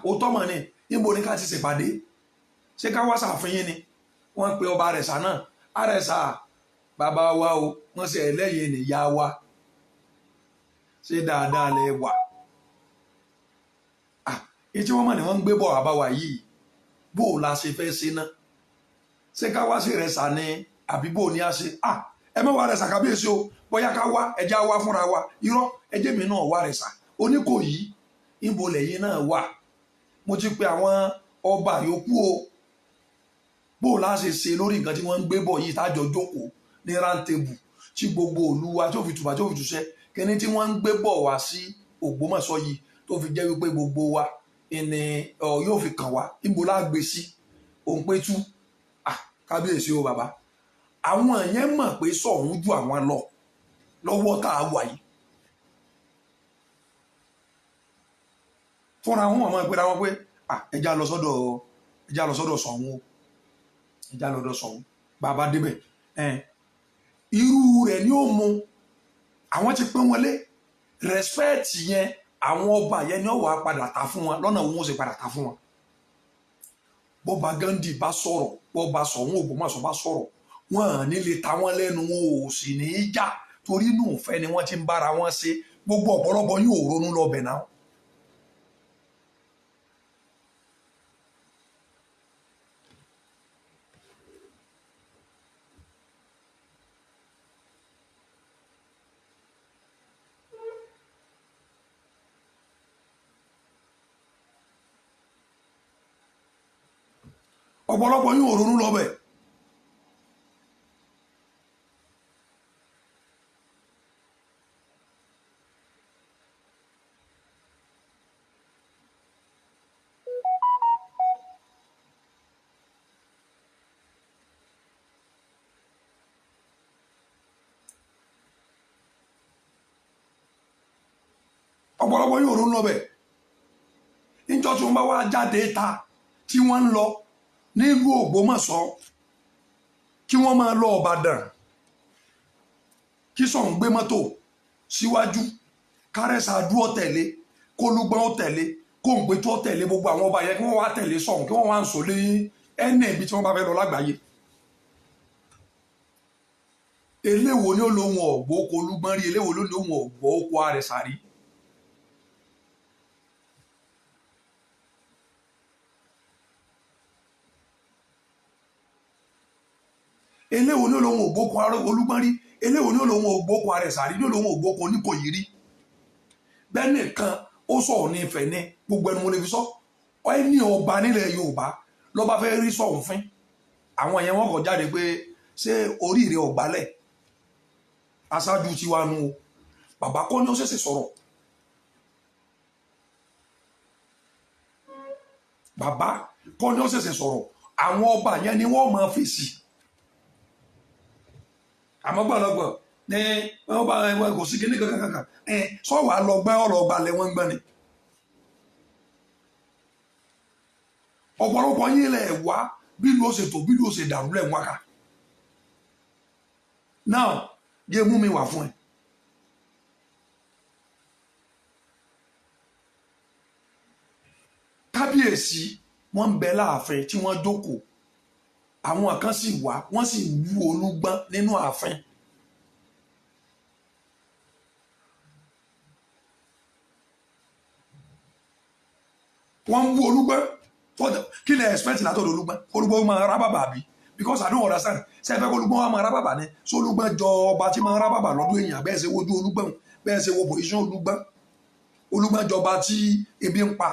òótọ́ mọ̀ ni, níbo ni ká ti ṣèpàdé? Ṣé ká wá ṣàfihàn ni? Wọ́n pe ọba Àrẹ̀sà náà. Àrẹ̀sà bàbá wa o, wọ́n ṣe ẹlẹ́yìn nìyá wa, ṣé dáadáa lẹ wà? Etí wọ́n mọ̀ ní wọ́n ń gbé bọ̀ àbáwá yìí, bó o la ṣe fẹ́ ṣe ná? Ṣé ká wá sí Ìrẹsà ni àbí bó o ní a ṣe? Ẹ má wá Àrẹ̀sà kábíyèsí o, bóyá ká wá, ẹjẹ́ á wá fúnra wa. Irọ́, ẹjẹ́ mi náà wá Àrẹ̀sà. Oníkòyí, níbo lẹ́yìn náà wà? Mo ti pe àwọn ọba yòókù o, bó o la ṣe ṣe lórí nǹkan tí wọ́n ń gbé bọ̀ yìí, tájọ jókòó ní round table tí gbogbo òlu wa tí ó fi tùbà tí ó fi túṣẹ́ kíní tí wọ́n ń gbé bọ̀ wá sí Ògbómọ̀ṣọ́ yìí, tó fi jẹ́ wípé gbogbo wa ìní yóò fi kàn wá, níbo la gbé sí? Òun pé tú kábíyèsí o bàbá. Àwọn yẹn mọ̀ pé Ṣọ̀ún ju àwọn lọ lọ́wọ́ tá a wà yìí. Fúnra wọn mọ̀ pé wọn pé ẹja lọ sọ́dọ̀, ẹja lọ sọ́dọ̀ Ṣọ̀ún o, ẹja lọ́dọ̀ Ṣọ̀ún. Bàbá débẹ̀ irú rẹ̀ ni ó mu. Àwọn ti pín wọn lé respect yẹn, àwọn ọba yẹn ni ó wà padà ta fún wọn lọ́nà òun ó sì padà ta fún wọn. Bọ́ba Gandhi bá sọ̀rọ̀, bọ́ba Ṣọ̀ún Ògbómọ̀ṣọ́ bá sọ̀rọ̀, wọn à ní lè ta wọn lẹ́nu, wọn ò sì ní í jà, torí inú ìfẹ́ ni wọ́n ti ń bára wọn ṣe. Gbogbo ọ̀pọ̀lọpọ̀ yóò ronú lọ bẹ̀ náà. Ọ̀pọ̀lọpọ̀ yóò ronú lọ bẹ̀. Ọ̀pọ̀lọpọ̀ yóò ronú lọ bẹ̀. Níjọ́ tí wọ́n bá wá jáde ta tí wọ́n ń lọ nílùú Ògbómọ̀ṣọ́, kí wọ́n máa lọ Ìbàdàn, kí Ṣọ̀ún gbé mọ́tò síwájú, kárẹ́sà dúró tẹ̀lé, kólúgbọ́n ó tẹ̀lé, kóńgbétú ó tẹ̀lé, gbogbo àwọn ọba yẹn kí wọ́n wá tẹ̀lé Ṣọ̀ún, kí wọ́n wá ń sọ lé ẹnì ibi tí wọ́n bá fẹ́ lọ lágbàáyé. Eléwo ni ó lóhun ọ̀gbọ́ oko Olúgbọ́n rí? Eléwo ló lóhun ọ̀gbọ́ oko Àrẹ̀sà rí? Eléwo ni ó lóhun ọ̀gbọ́ oko Olúgbọ́n rí? Eléwo ni ó lóhun ọ̀gbọ́ oko Àrẹ̀sà rí? Ni ó lóhun ọ̀gbọ́ oko Oníkòyí rí? Bẹ́ẹ̀ nìkan ó sọ̀rọ̀ ní Ifẹ̀ ní gbogbo ẹnu mo lè fi sọ, ẹni ọba nílẹ̀ Yorùbá lọ́ba fẹ́ rí Ṣọ̀ún fín, àwọn yẹn wọ́n kọ̀ jáde pé ṣé orí rẹ̀ ọ̀gbálẹ̀? Aṣáájú tiwa nu o, bàbá kọ́ ni ó ṣẹ̀ṣẹ̀ sọ̀rọ̀. Bàbá kọ́ ni ó ṣẹ̀ṣẹ̀ sọ̀rọ̀, àwọn ọba yẹn ni wọ́n máa fèsì. Àmọ́ gbọ́dọ̀gbọ̀ ní wọ́n bá wọn kò sí kíní kankan kankan ẹ sọ̀wọ́ àlọ́gbọ́n ọ̀lọ́gbà lẹ̀ wọ́n ń gbọ́n ni. Ọ̀pọ̀lọpọ̀ yín lẹ̀ wá bí ló ṣe tó bí ló ṣe dàrú lẹ̀ ń wákà. Now jẹ́ mú mi wà fún ẹ. Kábíyèsí wọ́n ń bẹ láàfin tí wọ́n jókòó, àwọn kan sì wá, wọ́n sì wú Olúgbọ́n nínú ààfin. Wọ́n ń wú Olúgbọ́n, kí lẹ expect látọ̀dọ̀ Olúgbọ́n? Olúgbọ́n máa rá bàbà bí? Because I don't understand. Ṣé ẹ fẹ́ kó Olúgbọ́n wá máa rá bàbà ni? Ṣé Olúgbọ́n jọ ọba tí máa rá bàbà lọ́dún èèyàn? Bẹ́ẹ̀ ṣe wojú Olúgbọ́n, bẹ́ẹ̀ ṣe wo position Olúgbọ́n. Olúgbọ́n jọba tí ebi ń pa,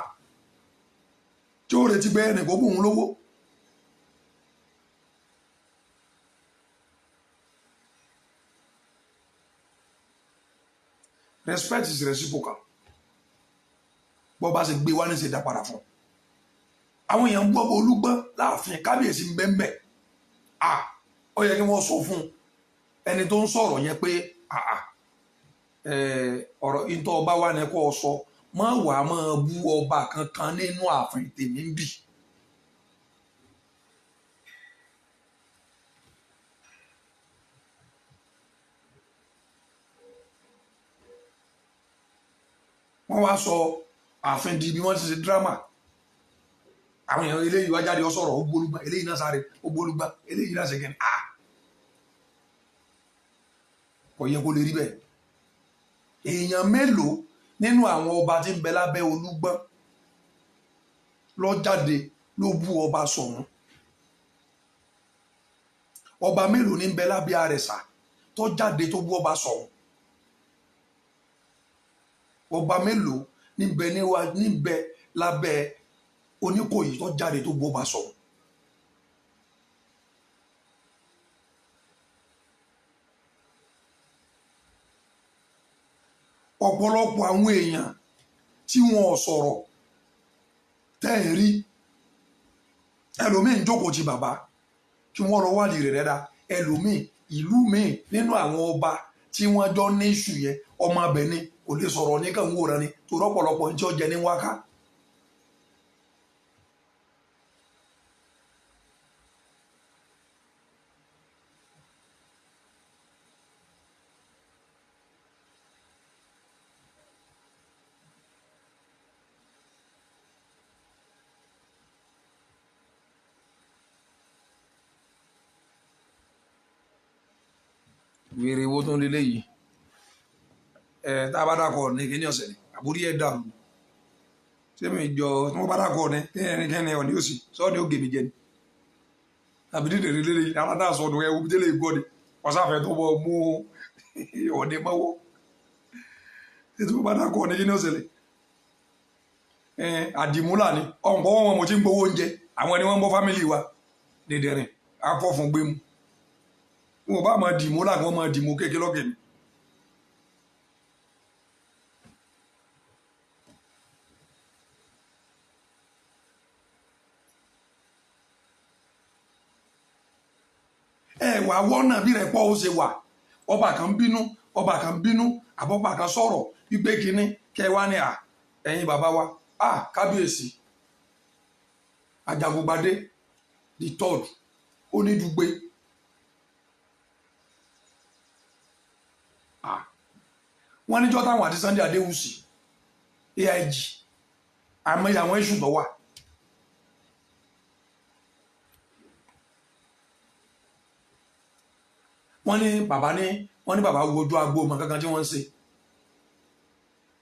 tí ó retí pé ẹnì kó bùn ún lówó. Respect is reciprocal. Bọ́ bá ṣe gbé wá ní ṣe dá padà fún. Àwọn èèyàn ń gbọ́ bó Olúgbọ́n láàfin, kábíyèsí ń bẹ́ńbẹ́. À ó yẹ kí wọ́n sọ fún ẹni tó ń sọ̀rọ̀ yẹn pé ọ̀rọ̀ ìtọ́ ọba wa ni kò sọ, má wàá máa bú ọba kankan nínú ààfin tèmi ń bì. Wọ́n wá sọ ààfin di bí wọ́n ti ṣe dírámà. Àwọn èèyàn eléyìí wá jáde, ó sọ̀rọ̀, ó gbólúgbà, eléyìí náà sáré, ó gbólúgbà, eléyìí náà ṣe kẹ́ni. À kò yẹ kó lè rí bẹ́ẹ̀. Èèyàn mélòó nínú àwọn ọba tí ń bẹ lábẹ́ Olúgbọ́n ló jáde ló bú ọba Ṣọ̀ún? Ọba mélòó ní ń bẹ lábẹ́ Àrẹ̀sà tó jáde tó bú ọba Ṣọ̀ún? Ọba mélòó ní ń bẹ lábẹ́ Oníkòyí tó jáde tó bú ọba Ṣọ̀ún? Ọ̀pọ̀lọpọ̀ àwọn èèyàn tí wọn ò sọ̀rọ̀ tẹ́ ẹ̀ rí, ẹlòmíín jókòó ti bàbá kí wọ́n lọ wádìí rẹ̀ dáadáa. Ẹlòmíín ìlú míì nínú àwọn ọba tí wọ́n jọ ní iṣu yẹn, ọmọ abẹ ni, kò lè sọ̀rọ̀ ní kàn ń wòran ni, torí ọ̀pọ̀lọpọ̀ ń tí ó jẹ ní wáká. Wèrè wo tó ń lélẹ̀ yìí? Ẹ tá a bá dàkọ̀ ní kíní ọ̀sẹ̀ ni àbúrí ẹ̀ dàrú. Ṣé mi jọ tí wọ́n bá dàkọ̀ ní kíni kíni ọ̀ní òsì sọ́ọ̀ni ó gèmí jẹ ni? Àbí dídè lélẹ̀ yìí, àwọn tá a sọnù ẹ wo bí tẹ́lẹ̀ gbọ́ ni ọ̀sáfẹ́ tó bọ̀ mú ọ̀ní mọ́wọ́. Ṣé tí wọ́n bá dàkọ̀ ní kíní ọ̀sẹ̀ lẹ̀? Ẹ àdìmúlà ni ọ̀npọ̀ wọn mo ti ń gbowó oúnjẹ, àwọn ni wọ́n ń bọ́ fámìlì wa dèdèrìn afọ́fun gbé mu. Wọn bá máa dìmú láti wọn máa dìmú kéèké lọ́kẹ̀ mi. Ẹ wà wọ́nà bí rẹ̀ pọ̀ ó ṣe wà, ọba kan bínú, ọba kan bínú, àbọ̀bà kan sọ̀rọ̀ wípé kínní Kẹ wá ní à ẹ̀yin bàbá wa, à kábíyèsí Ajagungbadé the third Onídùgbé, wọ́n níjọ́ táwọn àti Sunday Adéwùsì AIG àmọ́ àwọn iṣu tó wà. Wọ́n ní bàbá ní wọ́n ní bàbá wojú agbo ọmọ kankan tí wọ́n ń ṣe.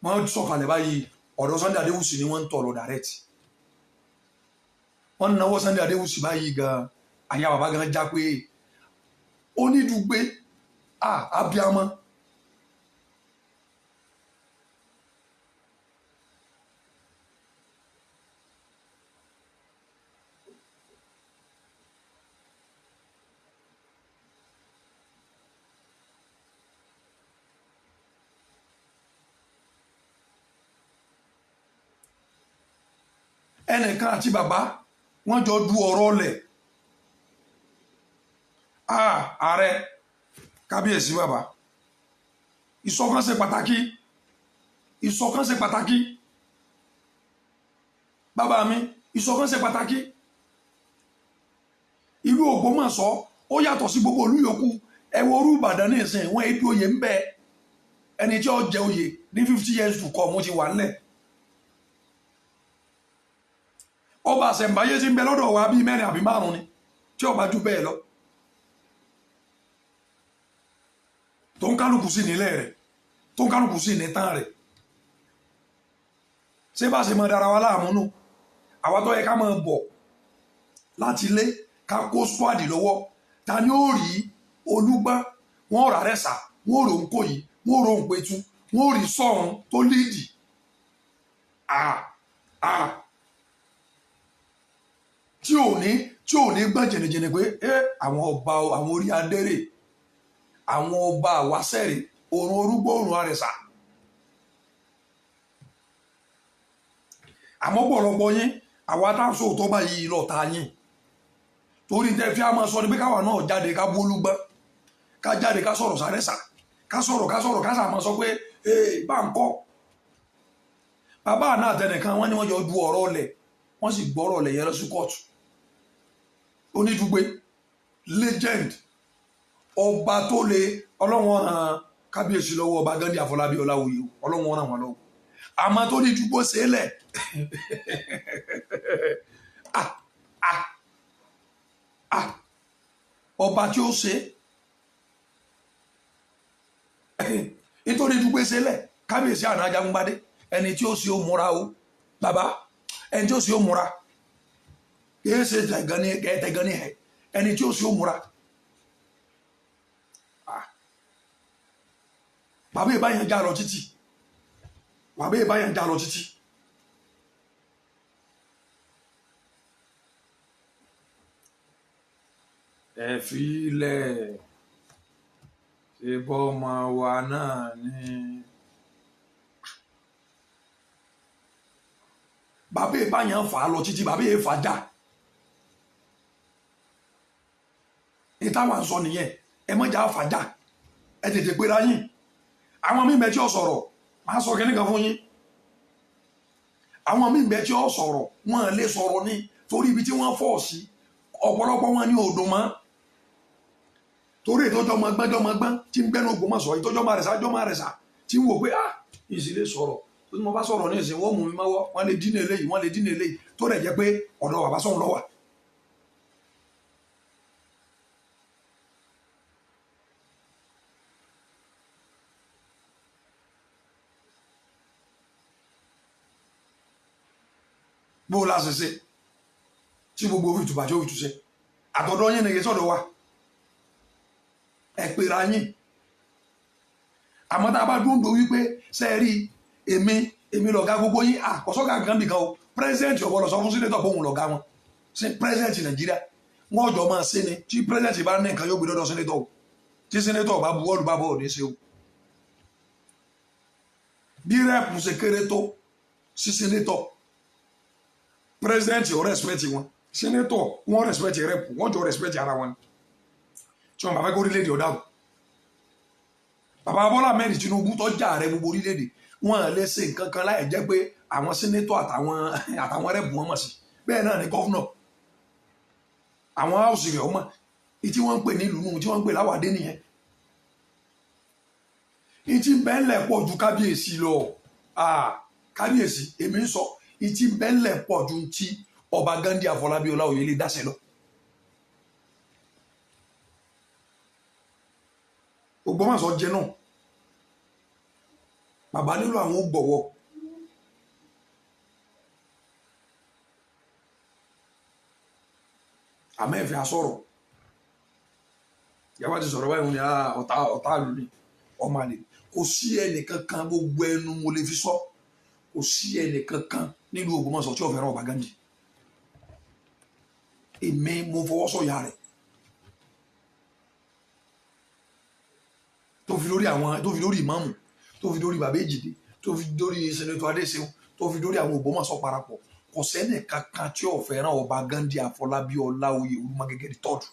Wọ́n sọ̀kalẹ̀ báyìí, ọ̀dọ̀ Sunday Adéwùsì ni wọ́n ń tọ̀ lọ direct. Wọ́n náwó Sunday Adéwùsì báyìí gan, àyà bàbá gan já pé Onídùgbé abiamọ. Ẹnìkan àti bàbá wọ́n jọ du ọ̀rọ̀ lẹ̀. Ààrẹ kábíyèsí bàbá, ìṣọ̀kan ṣe pàtàkì, ìṣọ̀kan ṣe pàtàkì bàbá mi, ìṣọ̀kan ṣe pàtàkì. Ìlú Ògbómọ̀ṣọ́ ó yàtọ̀ sí gbogbo ìlú yòókù. Ẹ wo orú Ìbàdàn ní ìsìn, wọ́n ebi oyè ń bẹ. Ẹni tí ó jẹ oyè ní 50 years to come ti wà nílẹ̀. Ọba àṣẹ̀ǹbáyé ti ń bẹ lọ́dọ̀ wa bíi 4 àbí 5 ni, tí ọba jù bẹ́ẹ̀ lọ. Tó ń kálukú sí nílẹ̀ rẹ̀, tó ń kálukú sí ní tán rẹ̀. Ṣé bá ṣe máa dára wa láàmú nù? Àwa tó yẹ ká máa bọ̀ láti ilé ká kó squad lọ́wọ́. Ta ni ó rí Olúgbọ́n? Wọ́n rà rẹ̀sà, wọ́n rò ń kó yìí, wọ́n rò ń petu, wọ́n rí sọ̀hún tó líìdì. Tí ò ní gbọ́n jìnnìjìnnì pé àwọn ọba, àwọn orí adérè, àwọn ọba àwáṣẹ́rè, òrùn orúgbó, òrùn àrẹ̀sà. Àmọ́ pọ̀lọpọ̀ yín, àwa tá a sọ òótọ́ báyìí lọ́ta yín. Torí tẹ́ fi á máa sọ ni pé káwa náà jáde ká bú Olúgbọ́n, ká jáde ká sọ̀rọ̀ sárẹ́sà, ká sọ̀rọ̀ ká sọ̀rọ̀ ká sà máa sọ pé ee bá ń kọ́. Bàbá àná àtẹnìkan wọ́n ní wọ́n jọ du ọ̀rọ̀ lẹ̀, wọ́n sì gbọ́rọ̀ lẹ̀ yẹn lọ sí kóòtù. Onídùgbé legend, ọba tó le, Ọlọ́run ràn kábíyèsí lọ́wọ́, ọba Gandhi Àfọlábí Ọláwuyì, Ọlọ́run ràn wọ́n lọ́wọ́. Àmọ́ tó ní dùgbò sílẹ̀ ọba tí ó ṣe nítorí dùgbò sílẹ̀ kábíyèsí àná Ajagungbadé, ẹni tí ó ṣe ó múra o bàbá, ẹni tí ó ṣe ó múra, kìí ṣe tẹ̀gán ní ẹ̀, ẹni tí ó ṣe ó múra. Bàbá ìbáyàn já lọ títì, bàbá ìbáyàn já lọ títì. Ẹ fi ilẹ̀ ṣe bọ́mọ wa náà ni. Bàbá ìbáyàn fà á lọ títì, bàbá ìfà já. Ní táwọn sọ nìyẹn, ẹ mọ̀jà fà já, ẹ tètè pera yín. Àwọn míì bẹ tí ó sọ̀rọ̀, máa sọ kínní kan fún yín. Àwọn míì bẹ tí ó sọ̀rọ̀, wọ́n lè sọ̀rọ̀ ní torí ibi tí wọ́n fọ̀ sí, ọ̀pọ̀lọpọ̀ wọn ní odò mọ́. Torí ìtọ́jọ́ ọmọ gbọ́n jọmọ gbọ́n tí ń gbẹ́nu Ògbómọ̀ṣọ́, ìtọ́jọ́ ọmọ àrẹ̀sà jọmọ àrẹ̀sà tí ń wò pé ìsì lè sọ̀rọ̀. Tó tí mo bá sọ̀rọ̀ ní ìsìn, wọ́n mú mi mọ́wọ́, wọ́n lè dínà eléyìí, wọ́n lè dínà eléyìí, tó rẹ̀ jẹ́ pé ọ̀dọ̀ bàbá sọ̀rọ̀ ló wà. Bó o láṣẹ ṣe tí gbogbo orí ìtùbà tí ó fi túṣe àtọ̀dọ̀ yín nìyẹn sọ̀dọ̀ wa, ẹ pera yín. Àmọ́ tá a bá dúndò wípé ṣe rí èmi èmi lọ̀gá gbogbo yín, àkọsọ́gà kan bìkan o, pírẹ́sẹ̀ntì ọ̀gbọ́dọ̀ sọ fún sínétọ̀ pé òun lọ̀gá wọn. Ṣé pírẹ́sẹ̀ntì Nàìjíríà wọ́n jọ máa ṣe ni? Tí pírẹ́sẹ̀ntì bá ní nǹkan yóò gbé dọ́dọ̀ sínétọ̀ o, tí sínétọ̀ bá buwọ́lù bá bọ̀ ní ṣe o. Bí rẹ́ẹ̀pù ṣe kéré tó sí sínétọ̀, pírẹ́sẹ̀ntì ò rẹ́spẹ̀tì wọn, sínétọ̀ wọ́n rẹ́spẹ̀tì rẹ́pù, wọ́n jọ rẹ́spẹ̀tì ara wọn. Tí wọ́n bá fẹ́ kó orílẹ̀-èdè ọ̀dà o. Bàbá Bọ́lá Ahmed Tinubu tó jà rẹ gbogbo orílẹ̀-èdè, Wọn lè ṣe nǹkan kan láì jẹ́ pé àwọn senator àtàwọn rep wọn mọ̀ sí. Bẹ́ẹ̀ náà ni governor, àwọn house rẹ̀ ọmọ ìtí wọ́n ń pè nílùú nù, tí wọ́n ń pè láwàdé nìyẹn. Ìtí bẹ́ẹ̀lẹ̀ pọ̀ ju kábíyèsí lọ. Kábíyèsí, èmi ń sọ, ìtí bẹ́ẹ̀lẹ̀ pọ̀ ju ti ọba Ghandi Àfọlábí Ọláoyè lè dáṣẹ lọ. Ògbómọ̀ṣọ́ jẹ náà, bàbá nílò àwọn gbọ̀wọ́. Àmọ́ ẹ̀fẹ̀ asọ̀rọ̀ ìyàwó ti sọ̀rọ̀ báyìí, ní ọ̀tá ọ̀tá ìlú ni, ọmọ àlè. Kò sí ẹnìkankan, gbogbo ẹnu mo lè fi sọ, kò sí ẹnìkankan nílùú Ògbómọ̀ṣọ́ tí ó fẹ́ràn ọba Ghandi. Èmi mo fọwọ́ sọ̀yà rẹ̀ tó fi lórí àwọn, tó fi lórí ìmáàmù, tó fi lórí bàbá Èjìdé, tó fi lórí senator Adéṣeun, tó fi lórí àwọn Ògbómọ̀ṣọ́ parapọ̀. Kò sẹ́nì kankan tí ó fẹ́ràn ọba Ghandi Àfọlábí Ọláoyè Olúmọgẹ́gẹ́ the third.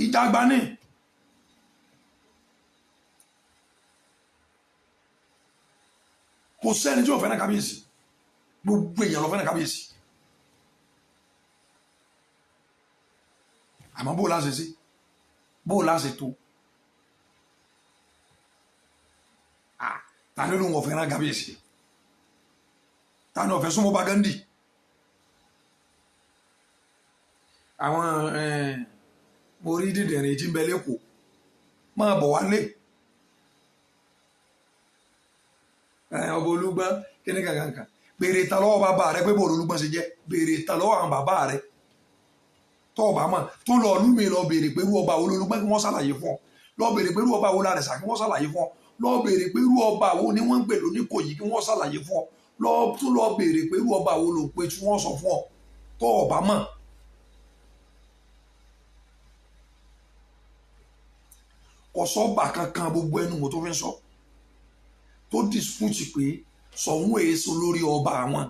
Ìjàgbá ní kò sẹ́ni tí ó fẹ́ràn kábíyèsí, gbogbo èèyàn ló fẹ́ràn kábíyèsí. Àmọ́ bó láṣẹ sí, bó láṣẹ tó, ta ni ló ń wọ̀ fẹ́ràn kábíyèsí? Ta ni ó fẹ́ súnmọ́ bá Ghandi? Àwọn mo rí dídìrín tí ń bẹ lẹ́kọ̀ọ́, máa bọ̀ wálé. Ọba Olúgbọ́n kíní kankankan, béèrè ta lọ́wọ́ bàbá rẹ pé bóòlù Olúgbọ́n ṣe jẹ́. Béèrè ta lọ́wọ́ àwọn bàbá rẹ tó ọba mọ̀ tó lọ ọlú mi, lọ béèrè pé irú ọba wo l'Olúgbọ́n kí wọ́n ṣàlàyé fún ọ. Lọ béèrè pé irú ọba wo l'Àrẹ̀sà kí wọ́n ṣàlàyé fún ọ. Lọ béèrè pé irú ọba wo ni wọ́n ń pè lóníkòyí kí wọ́n ṣàlàyé fún ọ. Lọ tún lọ béèrè pé irú ọba wo ló ń pè tí wọ́n sọ fún ọ tó ọba mọ̀. Kò sọ́ba kankan, gbogbo ẹnu mo tó fi ń sọ, tó dispute pé Ṣọ̀ún èso lórí ọba àwọn.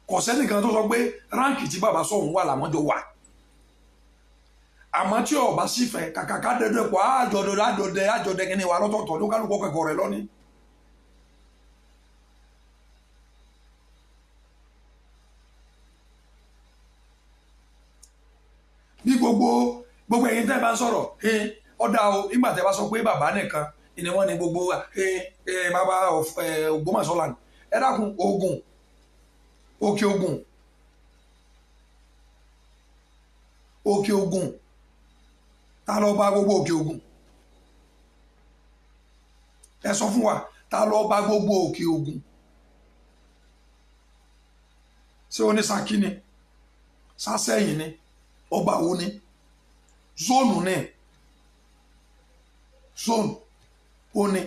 Kò sẹ́nìkan tó sọ pé rank tí bàbá Ṣọ̀ún wà làwọn jọ wà. Àmọ́ tí ọba sì fẹ́ kàkàkà dẹdẹ pọ̀, àjọdẹ àjọdẹ àjọdẹ kí ni wà lọ́tọ̀ọ̀tọ̀ ló kálukú kẹ́kọ̀ọ́ rẹ̀ lọ́ní. Bí gbogbo gbogbo ẹ̀yin tẹ́ ẹ bá ń sọ̀rọ̀, ọ̀dà o, nígbà tẹ́ bá sọ pé bàbá nìkan ni wọ́n ní gbogbo bàbá Ògbómọ̀ṣọ́ land, ẹ dákun, Ògùn, Òkè Ògùn, Òkè Ògùn, ta ló bá gbogbo Òkè Ògùn? Ẹ sọ fún wa, ta ló bá gbogbo Òkè Ògùn? Ṣé oníṣàkí ni? Sásẹ̀yìn ni? Ọba wo ni? Zone ní zone ó ní.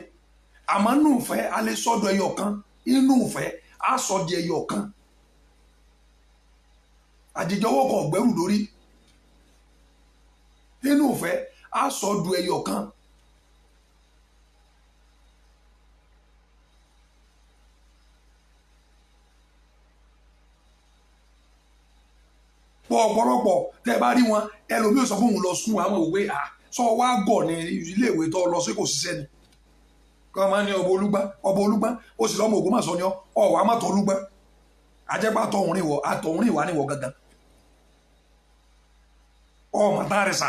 Àmọ́ inú ìfẹ́ a lè sọ́dọ̀ ẹyọ kan, inú ìfẹ́ a sọ di ẹyọ kan. Àjẹjọwọ́ kan ọ̀gbẹ́rù lórí, inú ìfẹ́ a sọ du ẹyọ kan. Pọ̀ ọ̀pọ̀lọpọ̀ tẹ́ ẹ bá rí wọn, ẹlòmíì sọ fún òun lọ sùn, àwọn òwe à sọ wá gọ̀ ní iléèwé tó lọ sí kò ṣiṣẹ́ ni. Kọ́ máa ní ọba Olúgbọ́n, ọba Olúgbọ́n, ó sì lọ́mọ Ògbómọ̀ṣọ́ ni ọ́, ọ̀wá mọ́tò Olúgbọ́n, ajẹ́pá tọ̀hún wọ̀, àtọ̀hún ìwà ni wọ̀ gangan, ọmọ tá a rẹ̀ sà.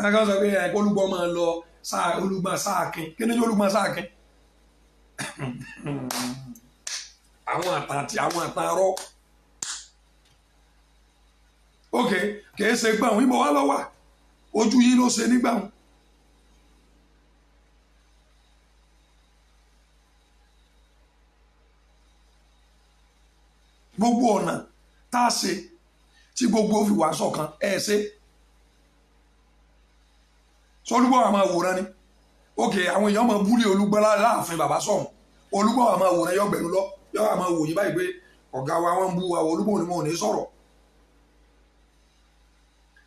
Ẹ̀ka sọ pé ẹ̀kọ́ Olúgbọ́n máa lọ sáà, Olúgbọ́n sáàkin, kí ni Olúgbọ́n sáàkin? Àwọn àtàn àti àwọn àtàn arọ́. Ok, kìí ṣe gbọ̀n ìbọn wá lọ́wọ́ ojú yìí ló ṣe nígbà wọn. Gbogbo ọ̀nà tá a ṣe tí gbogbo fi wà ṣọ̀kan, ẹ ṣe sọlúgbọ́n àmọ́ àwòrán ni. Ok, àwọn èèyàn máa búlé Olúgbọ́n láàfin bàbá sọ̀hún. Olúgbọ́n àmọ́ àwòrán yọ gbẹ̀rún lọ, yọ àmọ́ wòye báyìí pé ọ̀gá wa wọ́n ń bú wa, Olúgbọ́n ni wọn ò ní sọ̀rọ̀.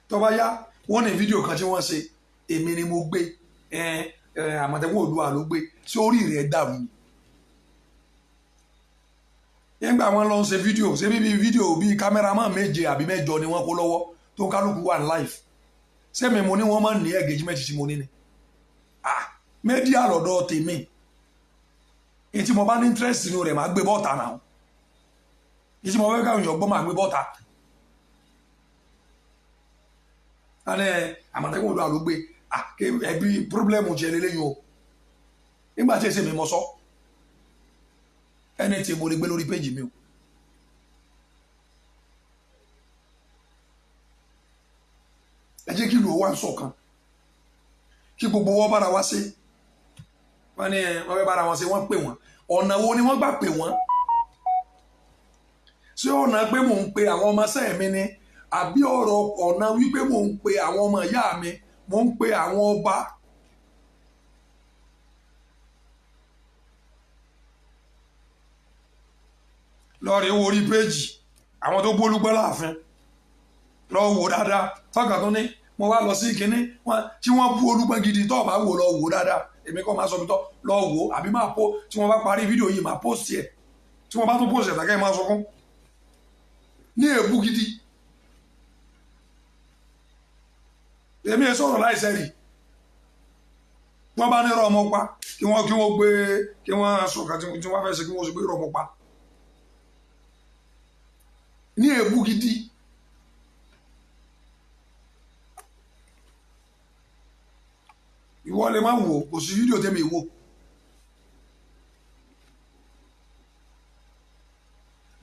Tó bá yá, wọ́n ní fídíò kan tí wọ́n ṣe, èmi ni mo gbé, Àmọ̀tẹ́kùn Oòduà ló gbé. Sí orí rẹ̀ dàrú ni? Nígbà wọn lọ ń ṣe fídíò, ṣe bíbí fídíò bíi cameraman méje àbí mẹ́jọ ni wọ́n kó lọ́wọ́ tó kálukú wà ní live. Sẹ́mi mo ní wọ́n máa ń ní engagement tí mo ní ni. Media lọ́dọ̀ tèmi. Èyí tí mo bá ní interest nínú rẹ̀ máa gbé bọ́ọ̀ta náà. Èyí tí mo fẹ́ káwọn èèyàn gbọ́ máa gbé bọ́ọ̀ta. Alẹ́ Àmọ̀tẹ́kùn Oòduà ló gbé. Ẹbí pírọ́blẹ́mù jẹ lélẹ́yìn o. Nígbà tí èsì mi mọ sọ. Ẹni tí mo lè gbé lórí péjì mi o. Ẹ jẹ́ kí ìlú wa ń ṣọ̀kan. Kí gbogbo wọn bára wa ṣe. Wọ́n ní wọ́n fẹ́ bára wọn ṣe, wọ́n pè wọ́n. Ọ̀nà wo ni wọ́n gbà pè wọ́n? Ṣé ọ̀nà pé mò ń pe àwọn ọmọọṣẹ́ mi ni? Àbí ọ̀rọ̀ ọ̀nà wípé mò ń pe àwọn ọmọ ìyá mi, mò ń pe àwọn ọba? Lọ́ọ̀rẹ́ wo orí péjì àwọn tó bólúgbọ́ láàfin. Lọ wò dáadáa. Tọ́ka tó ní mo wá lọ sí kinní tí wọ́n bú Olúgbọ́n gidi, tó bá wò lọ wò dáadáa. Èmi kọ́ máa sọ mi tọ́ lọ wò, àbí máa po tí wọ́n bá parí fídíò yìí máa post ẹ̀. Tí wọ́n bá tún post ẹ̀ tàkẹ́ máa sọkún ní èébú gidi. Èmi ẹ sọ̀rọ̀ láìsẹ̀ rí. Wọ́n bá ní irọ́ ọmọ pa kí wọ́n gbé kí wọ́n sọ̀kan tí wọ́n fẹ́ ṣe kí wọ́n sì gbé irọ́ ọmọ pa ní èébú gidi. Ìwọ lè má wò, kò sí fídíò tẹ́mi wò.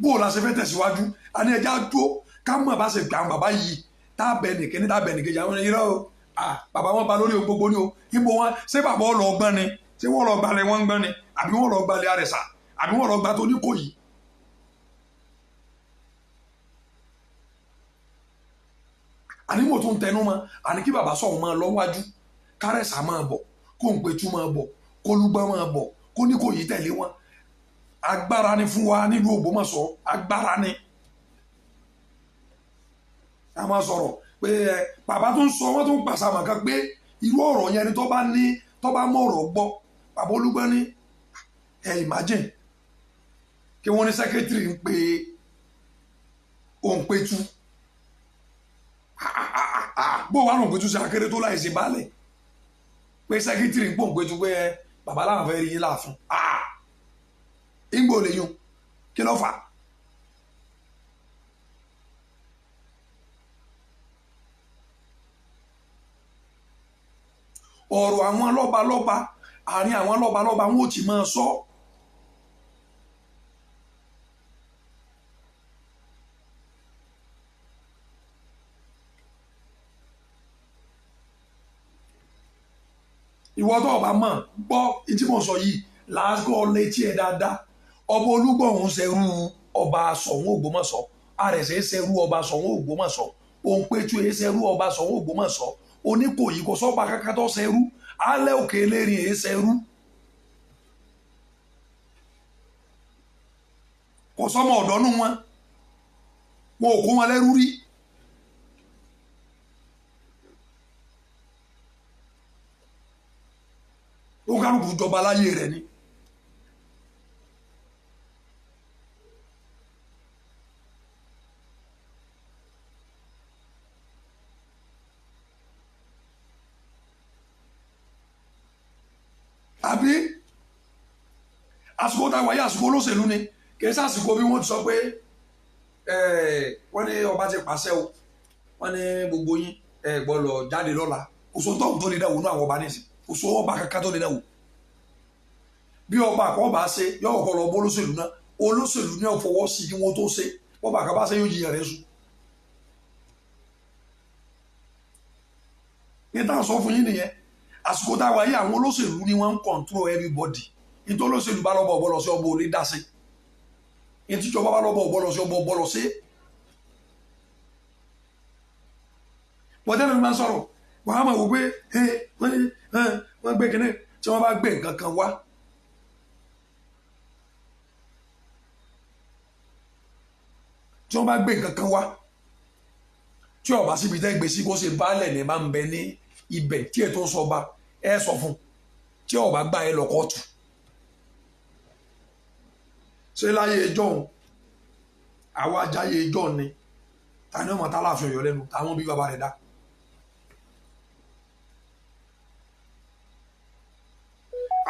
Bó o la ṣe fẹ́ tẹ̀síwájú, a ní ẹja dúró ká mọ̀ bá ṣe gbà àwọn bàbá yìí tá a bẹ nìkíní tá a bẹ nìkejì àwọn irọ́ o. Bàbá wọn ba lórí ohun gbogbo ni o. Ibo wọn ṣé bàbá ọ̀ lọ gbọ́n ni? Ṣé wọ́n lọ gbalẹ̀ wọn gbọ́n ni? Àbí wọ́n lọ gbalẹ̀ Àrẹ̀sà? Àbí wọ́n lọ gba tó ní Ìkòyí? Àní mo tún tẹnu mọ́, àní kí bàbá sọ̀hún máa lọ wájú, kárẹ̀sà máa bọ̀, kó ń petú máa bọ̀, kó lúgbọ́n máa bọ̀, kó ní Ìkòyí tẹ̀lé wọn. Agbára ni fún wa nílùú Ògbómọ̀ṣọ́, agbára ni. A máa sọ̀rọ̀ pé bàbá tó ń sọ wọ́n tó ń pàṣẹ àmọ̀ kan pé irú ọ̀rọ̀ yẹn ni tó bá ní tó bá mọ̀ ọ̀rọ̀ gbọ́. Bàbá Olúgbọ́n ní ẹ imagine kí wọ́n ní sẹ́kẹ́tìrì ń pe òǹpẹ̀tù. Bó wàá lòǹpẹ̀tù ṣe akéré tó láì ṣe baálẹ̀ pé sẹ́kẹ́tìrì ń pòǹpẹ̀tù pé bàbá láwọn fẹ́ rí yín láàfin. Ìgbò lè yún kí ló fà á? Ọ̀rọ̀ àwọn lọ́balọ́ba, àárín àwọn lọ́balọ́ba wọn ò tí máa sọ. Ìwọ tó bá mọ̀ gbọ́ ìtí mò ń sọ yìí làásìkò létí ẹ̀ dáadáa. Ọba Olúgbọ̀n ṣerú ọba Ṣọ̀ún Ògbómọ̀ṣọ́, Àrẹ̀sẹ̀ ṣerú ọba Ṣọ̀ún Ògbómọ̀ṣọ́, Òǹpẹ̀tù ṣerú ọba Ṣọ̀ún Ògbómọ̀ṣọ́, Oníkòyí kò sọ́ba kankan tó ṣerú, alẹ́ òkè elérin èé ṣerú. Kò sọ́mọ ọ̀dọ́ nù wọn, wọn ò kó wọn lẹ́rú rí. Ó kálukú jọba láyé rẹ̀ ni. Àbí àsìkò tá a wáyé àsìkò olóṣèlú ni, kì í sàsìkò bí wọ́n ti sọ pé wọ́n ní ọba ti pàṣẹ o, wọ́n ní gbogbo yín ẹ gbọ́dọ̀ jáde lọ́la. Kò sóhun tó lè dáwọ́ nú àwọn ọba nísìn, kò sóhun ọba kankan tó lè dáwọ́. Bí ọba àkọ́ bá ṣe yóò kọ́ lọ bó olóṣèlú náà, olóṣèlú ní ọ̀fọwọ́ sí kí wọ́n tó ṣe, bọ́ba kan bá ṣe yóò jiyàn rẹ̀ sùn. Ní táwọn sọ fún yín nìyẹn, àsìkò tá a wáyé àwọn olóṣèlú ni wọ́n ń control everybody. Nítorí olóṣèlú bá lọ́bọ̀ ọ̀bọ̀ lọ sí ọbọ̀ olè dá sí. Ìtìjọba bá lọ́bọ̀ ọ̀bọ̀ lọ sí ọbọ̀ ọ̀bọ̀ lọ sí. Bọ́tẹ́lẹ̀ mi máa ń sọ̀rọ̀, wọ́n á máa wò pé wọ́n gbé kinní tí wọ́n bá gbé nǹkan kan wá. Tí wọ́n bá gbé nǹkan kan wá, tí ó bá síbi tẹ́ gbé sí kó ṣe baálẹ̀ ní bá ń bẹ ní ibẹ̀ tí ètò sọba ẹ sọ fún, tí ó bá gbà ẹ lọ kóòtù. Ṣé láyé ìjọ́un, àwa ajáyé ìjọ́un ni, ta ni ọmọ tá láàfin Ọ̀yọ́ lẹ́nu, táwọn bí bàbá rẹ̀ dá.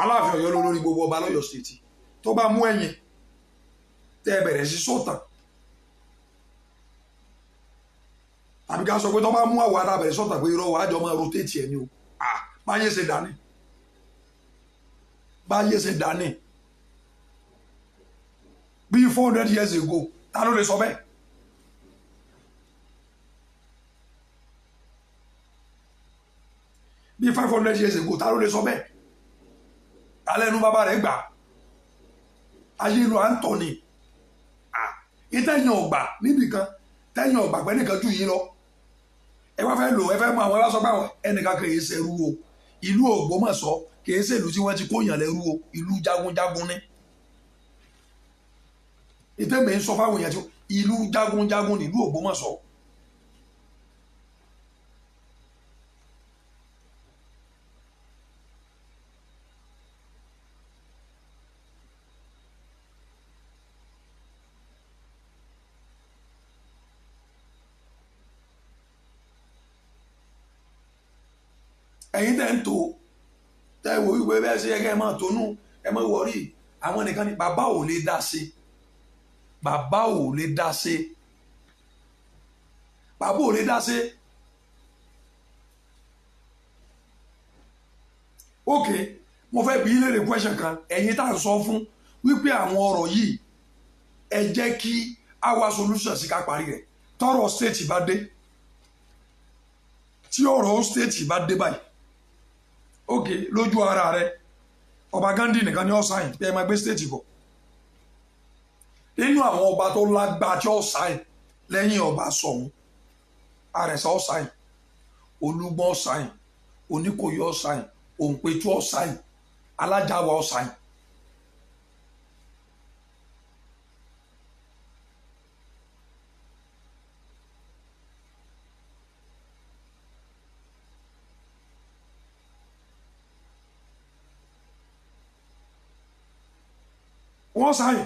Aláàfin Ọ̀yọ́ lórí gbogbo ọba lọ́yọ̀ state. Tó bá mú ẹ̀yin tẹ́ ẹ bẹ̀rẹ̀ sí sọ̀tàn, tàbí ká sọ pé tó bá mú àwọn ará bẹ̀rẹ̀ sọ̀tàn pé irọ́ wàá jọ máa rotate ẹ̀ ni o. Báyé ṣe dání, báyé ṣe dání bí 400 years ago, ta ló lè sọ bẹ́ẹ̀? Bí 500 years ago, ta ló lè sọ bẹ́ẹ̀? Alẹ́ nu bàbá rẹ̀ gbà ayé inú à ń tọ̀ ni. Ìtẹ̀yìn ọ̀gbà níbìkan, tẹ̀yìn ọ̀gbà pẹ́ nìkan jù yín lọ, ẹ wá fẹ́ lò, ẹ fẹ́ mọ àwọn, ẹ wá sọ pé àwọn ẹnìkan kì í ṣerú o. Ìlú Ògbómọ̀ṣọ́ kì í ṣèlú tí wọ́n ti kóyàn lẹ́rú o, ìlú jagunjagun ni. Ìtẹ̀mẹ̀ ń sọ fáwọn èèyàn tí ìlú jagunjagun ní ìlú Ògbómọ̀ṣọ́. Ẹ̀yin tẹ́ ń tó tẹ́ wò wípé bẹ́ẹ̀ ṣe yẹ kẹ́ ẹ máa tónú, ẹ máa wọrí àwọn nìkan ni bàbá ò lè dá sí, bàbá ò lè dá sí, bàbá ò lè dá sí. Ok, mo fẹ́ bi í léèrè question kan. Ẹ̀yin tá à ń sọ fún wípé àwọn ọ̀rọ̀ yìí, ẹ jẹ́ kí a wá solution sí ká parí rẹ̀. Tọ́rọ̀ state bá dé, tí ọ̀rọ̀ state bá dé báyìí, ok, lójú ara rẹ, ọba Gandhi nìkan ni ó sign pé ẹ máa gbé state bọ̀. Nínú àwọn ọba tó lágbá tí ó sign lẹ́yìn ọba Ṣọ̀ún, Àrẹ̀sà ó sign, Olúgbọ́n ó sign, Oníkòyí ó sign, Òǹpẹ̀tù ó sign, Alájàwá ó sign. Wọ́n sign.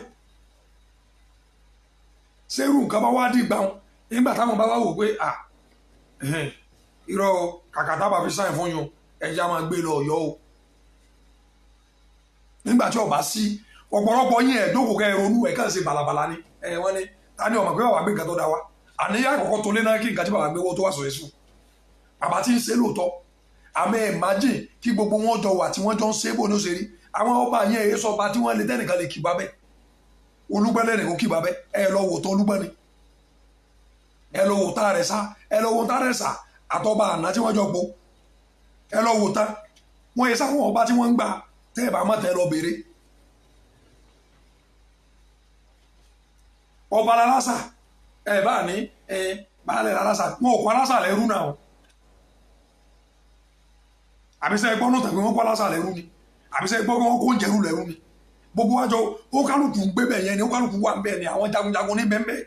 Ṣerú nǹkan bá wá dìgbà wọn nígbà táwọn bá wá wò pé à irọ́, kàkà tábà fi sign fún yun, ẹja máa gbé lọ Ọ̀yọ́ o. Nígbà tí ọba sí ọ̀pọ̀lọpọ̀ yín, ẹ̀ dókòó kẹ́ ẹ ronú, ẹ̀ kàn ṣe bàlàbàlà ni. Ẹ wọ́n ní ta ni ọmọ pé bàbá gbé nǹkan tó da wa àníyá àkọ́kọ́ tó lé náà kí nǹkan tí bàbá gbé wọ́n tó wà sọ̀rọ̀ sùn. Bàbá tí ń ṣe lóòótọ́, àmọ́ ẹ̀ májìn kí gbogbo wọn jọ wà tí wọ́n jọ ń ṣe é, bò ní ó ṣe rí. Àwọn ọba yẹn èyí sọba tí wọ́n lè tẹ́nìkan lè kì bá bẹ́ẹ̀. Olúgbẹ́lẹ́ nìkan kì bá bẹ́ẹ̀. Ẹ lọ wò tán Olúgbẹ́ ni, ẹ lọ wò tá rẹ̀ sá, ẹ lọ wò tá rẹ̀ sá àtọ́ba àná tí wọ́n jọ po, ẹ lọ wò tán. Wọ́n yẹ sáwọn ọba tí wọ́n ń gbà tẹ́ ẹ bá mọ̀ tẹ́ ẹ lọ béèrè. Ọba lálásà ẹ bá ní ẹ baálẹ̀ lálásà, wọn ò kọ́ alásà lẹ́rú náà o. Àbísẹ́ gbọ́ náà tàbí wọ́n kọ́ alásà lẹ́rú ni? Àbísẹ́ gbọ́ wọn kó ń jẹrú lẹ́rú ni? Gbogbo wájọ ó kálukú ń gbé bẹ̀ yẹn ni, ó kálukú wà ń bẹ̀ ni, àwọn jagunjagun ní bẹ́ẹ̀ bẹ́ẹ̀.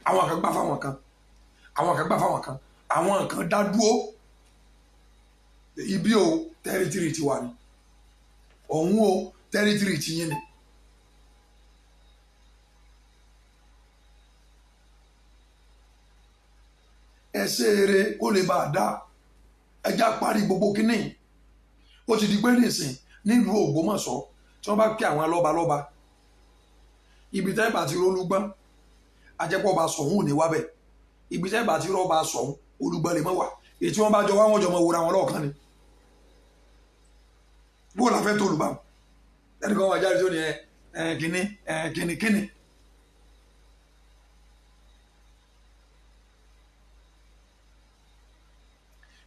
Àwọn kan gbà fáwọn kan, àwọn kan gbà fáwọn kan, àwọn kan dá dúró. Ibi o, territory ti wà ní ọ̀hún o, territory ti yín ni. Ẹ ṣe eré kó lè bá a dá ẹja parí gbogbo kínní. Ó ti di pé nìsín nílùú Ògbómọ̀ṣọ́, tí wọ́n bá kí àwọn lọ́balọ́ba, ibi tẹ́ bá ti rólúgbọ́n, ajẹ́pọ̀ bá Ṣọ̀ún ò ní wá bẹ̀. Ibi tẹ́ bá ti rọ́ba Ṣọ̀ún, Olúgbọ́n lè mọ́ wà. Èyí tí wọ́n bá jọ wá, wọ́n jọ mọ wòra wọn lọ́ọ̀kan ni. Bó la fẹ́ tó olùbá ẹnì kan wà jáde tó ní ẹ kínní ẹ kínní kínní.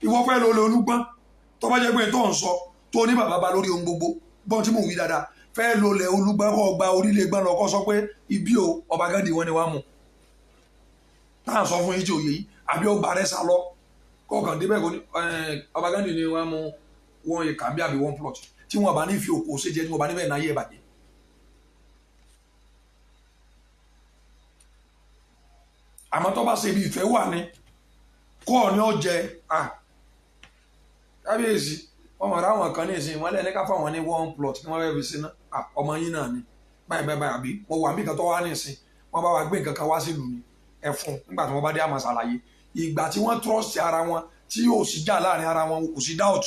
Ìwọ fẹ́ lọ lé Olúgbọ́n, tó bá jẹ́ pé tó ń sọ tó ní bàbá bá lórí ohun gbogbo gbọ́n tí mò ń wí dáadáa, fẹ́ lọ lẹ̀ Olúgbọ́n, kọ́ gba orílẹ̀ gbọ́n lọ, kọ́ sọ pé ibi o, ọba Gandhi wọn ni wàá mú tá à ń sọ fún yín tí òye yìí, àbí ọgbà rẹ sá lọ kọkàn débẹ̀ kò ní ọba Gandhi ni wàá mú wọn yẹ kàbí àbí one plot tí wọn bá ní fi òkò ṣe jẹ, tí wọn bá níbẹ̀ náà yẹ bàjẹ́. Àmọ́ tó bá ṣe ibi ìfẹ́ wà ní kọ́ ọ ní ọ jẹ kábíyèsí, wọn mọ̀ ráwọn kan ní ìsìn wọn lẹ́ni ká fáwọn ní one plot kí wọ́n fẹ́ fi síná ọmọ yín náà ni báyìí báyìí báyìí, àbí mo wà mí kan tó wá ní ìsìn wọn bá wa gbé nǹkan kan wá sílùú ni ẹ fún nígbà tí wọ́n bá dé àmọ́ ṣàlàyé ìgbà tí wọ́n trust ara wọn. tí yóò sì jà láàrin ara wọn, kò sí doubt.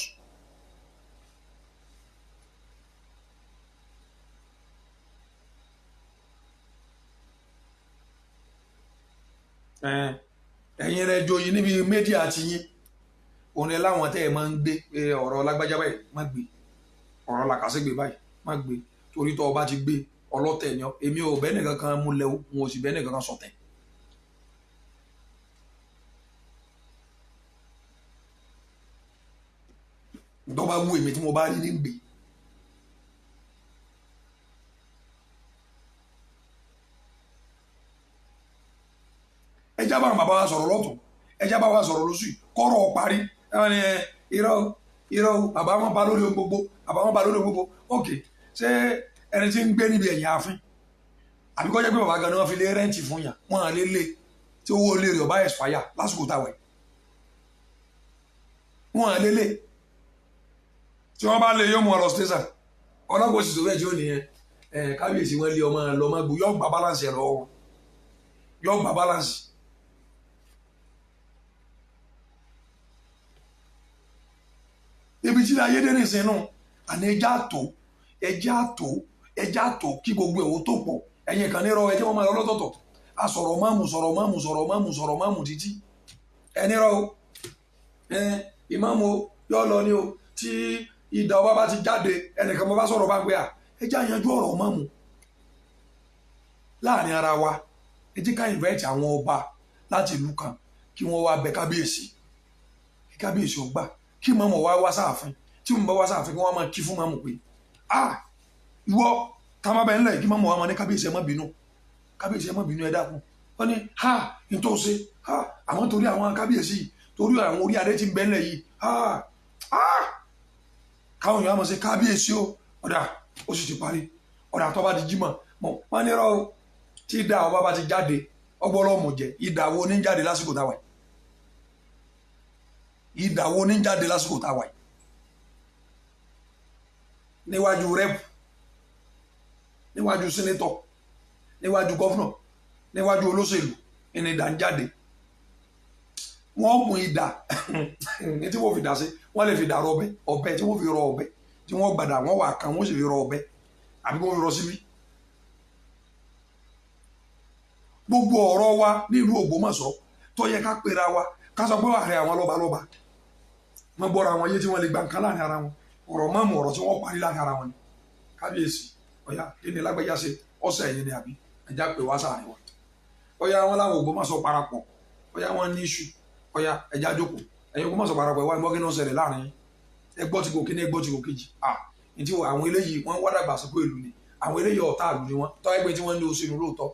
Ẹ̀yin rẹ̀ joyè níbi media ti yín, òun ni láwọn tẹ́ ẹ máa ń gbé pé ọ̀rọ̀ lágbájá báyìí má gbé, ọ̀rọ̀ làkàṣègbè báyìí má gbé, torí tó o bá ti gbé ọlọ́tẹ̀ ni ọ́. Èmi ò bẹ́ẹ̀ nìkan kan múlẹ̀ o, n ò sì bẹ́ẹ̀ nìkan kan sọ̀tẹ̀. Tó bá wù èmi tí mo bá rí ní gbé. Ẹjá bá bàbá wa sọ̀rọ̀ lọ́tún, ẹjá bá wa sọ̀rọ̀ lóṣù, kọ́rọ̀ parí. Ẹ̀wọ̀n ni irọ́ irọ́, bàbá wọn bá lórí ohun gbogbo, bàbá wọn bá lórí ohun gbogbo. Ok, ṣé ẹni tí ń gbé níbi ẹ̀yìn ààfin, àbí kó jẹ́ pé bàbá gan ni wọ́n fi lé rẹ́ǹtì fún yàn, wọ́n á lé lé tí owó ilé rẹ̀ ọba expire lásìkò táwa yìí, wọ́n á lé lé tí wọ́n bá lé yóò mú ọ lọ station. Ọlọ́gbọ́n sì tó bẹ́ẹ̀ tí ó nìyẹn. Kábíyèsí wọn lé ọmọ lọ́mọ gbò, yóò gba balance ẹ̀ lọ́wọ́, yóò gba balance. Ibi tí ayé dé nìsín nù, àní ẹja tó, ẹja tó, ẹja tó kí gbogbo ẹ̀ ó tó pọ̀. Ẹ̀yin kan ní rọ ẹjẹ́ wọn máa lọ lọ́tọ̀ọ̀tọ̀. A sọ̀rọ̀ máàmù, sọ̀rọ̀ máàmù, sọ̀rọ̀ máàmù, sọ̀rọ̀ máàmù títí ẹni rọ o. Ìmáàmù yóò lọ ní o, tí ìdá ọba bá ti jáde ẹnìkan mo bá sọ̀rọ̀ bá ń pè à, ẹjẹ́ àyànjú ọ̀rọ̀ máàmù láàrin ara wa. Ẹ jẹ́ ká invite àwọn ọba láti ìlú kan kí wọ́n wá bẹ kábíyèsí, kí kábíyèsí ó gbà kí màmú wá wá sáàfin. Tí mo bá wá sáàfin, kí wọ́n máa kí fún màmú pé ah ìwọ tá a máa bẹ ńlẹ̀, kí màmú wa máa ní kábíyèsí ẹ má bínú, kábíyèsí ẹ má bínú, ẹ dákun. Wọ́n ní ha n tó ṣe ha, àwọn torí àwọn kábíyèsí, torí àwọn orí adé tí ń bẹ ńlẹ̀ yìí, ha ha, káwọn èèyàn máa ṣe kábíyèsí o. Ọ̀dà ó sì ti parí. Ọ̀dà tó bá di jímọ̀ mọ̀ wọ́n ní rọ́ tí ìdá ọba bá ti jáde ọgbọ́lọ́mù jẹ. Ìdá wo ní jáde lásìkò táwa yìí? Ìdá wo ní jáde lásìkò táwa yìí? Níwájú rẹ́pù, níwájú sínétọ̀, níwájú gọ́fúnà, níwájú olóṣèlú ní ìdá ń jáde. Wọ́n mú ìdá ní tí wọ́n fi dà sí, wọ́n lè fi dà rọ ọbẹ̀, ọbẹ̀ tí wọ́n fi rọ ọbẹ̀ tí wọ́n gbàdà wọ́n wà kan, wọ́n sì fi rọ ọbẹ̀ àbí wọ́n fi rọ síbí. Gbogbo ọ̀rọ̀ wa nílùú Ògbómọ̀ṣọ́ tó yẹ ká pera wa, ká sọ pé ààrẹ àwọn lọ́balọ́ba wọ́n gbọ́ra àwọn ayé tí wọ́n lè gba nǹkan láàrin ara wọn, ọ̀rọ̀ mọ́mù ọ̀rọ̀ tí wọ́n parí láàrin ara wọn ni. Kábíyèsí ọ̀yá kí ni lágbájá ṣe ọ̀sẹ̀ ẹ̀yìn ni àbí ẹja pè wá sáàrin wa. Ọ̀yá wọn láwọn Ògbómọ̀ṣọ́ parapọ̀, ọ̀yá wọn ní iṣu, ọ̀yá ẹja jókòó, ẹ̀yin Ògbómọ̀ṣọ́ parapọ̀ ẹ̀wá ẹ̀gbọ́n kí ni ó ṣẹlẹ̀ láàrin yín, ẹgbọ́ ti gòkè ní ẹgbọ́ ti gòkè jì. À ní tí àwọn eléyìí wọ́n wá dàgbà sókè ìlú ni, àwọn eléyìí ọ̀tá ìlú ni wọ́n tọ́ ẹgbẹ́ tí wọ́n ní oṣù lóòótọ́.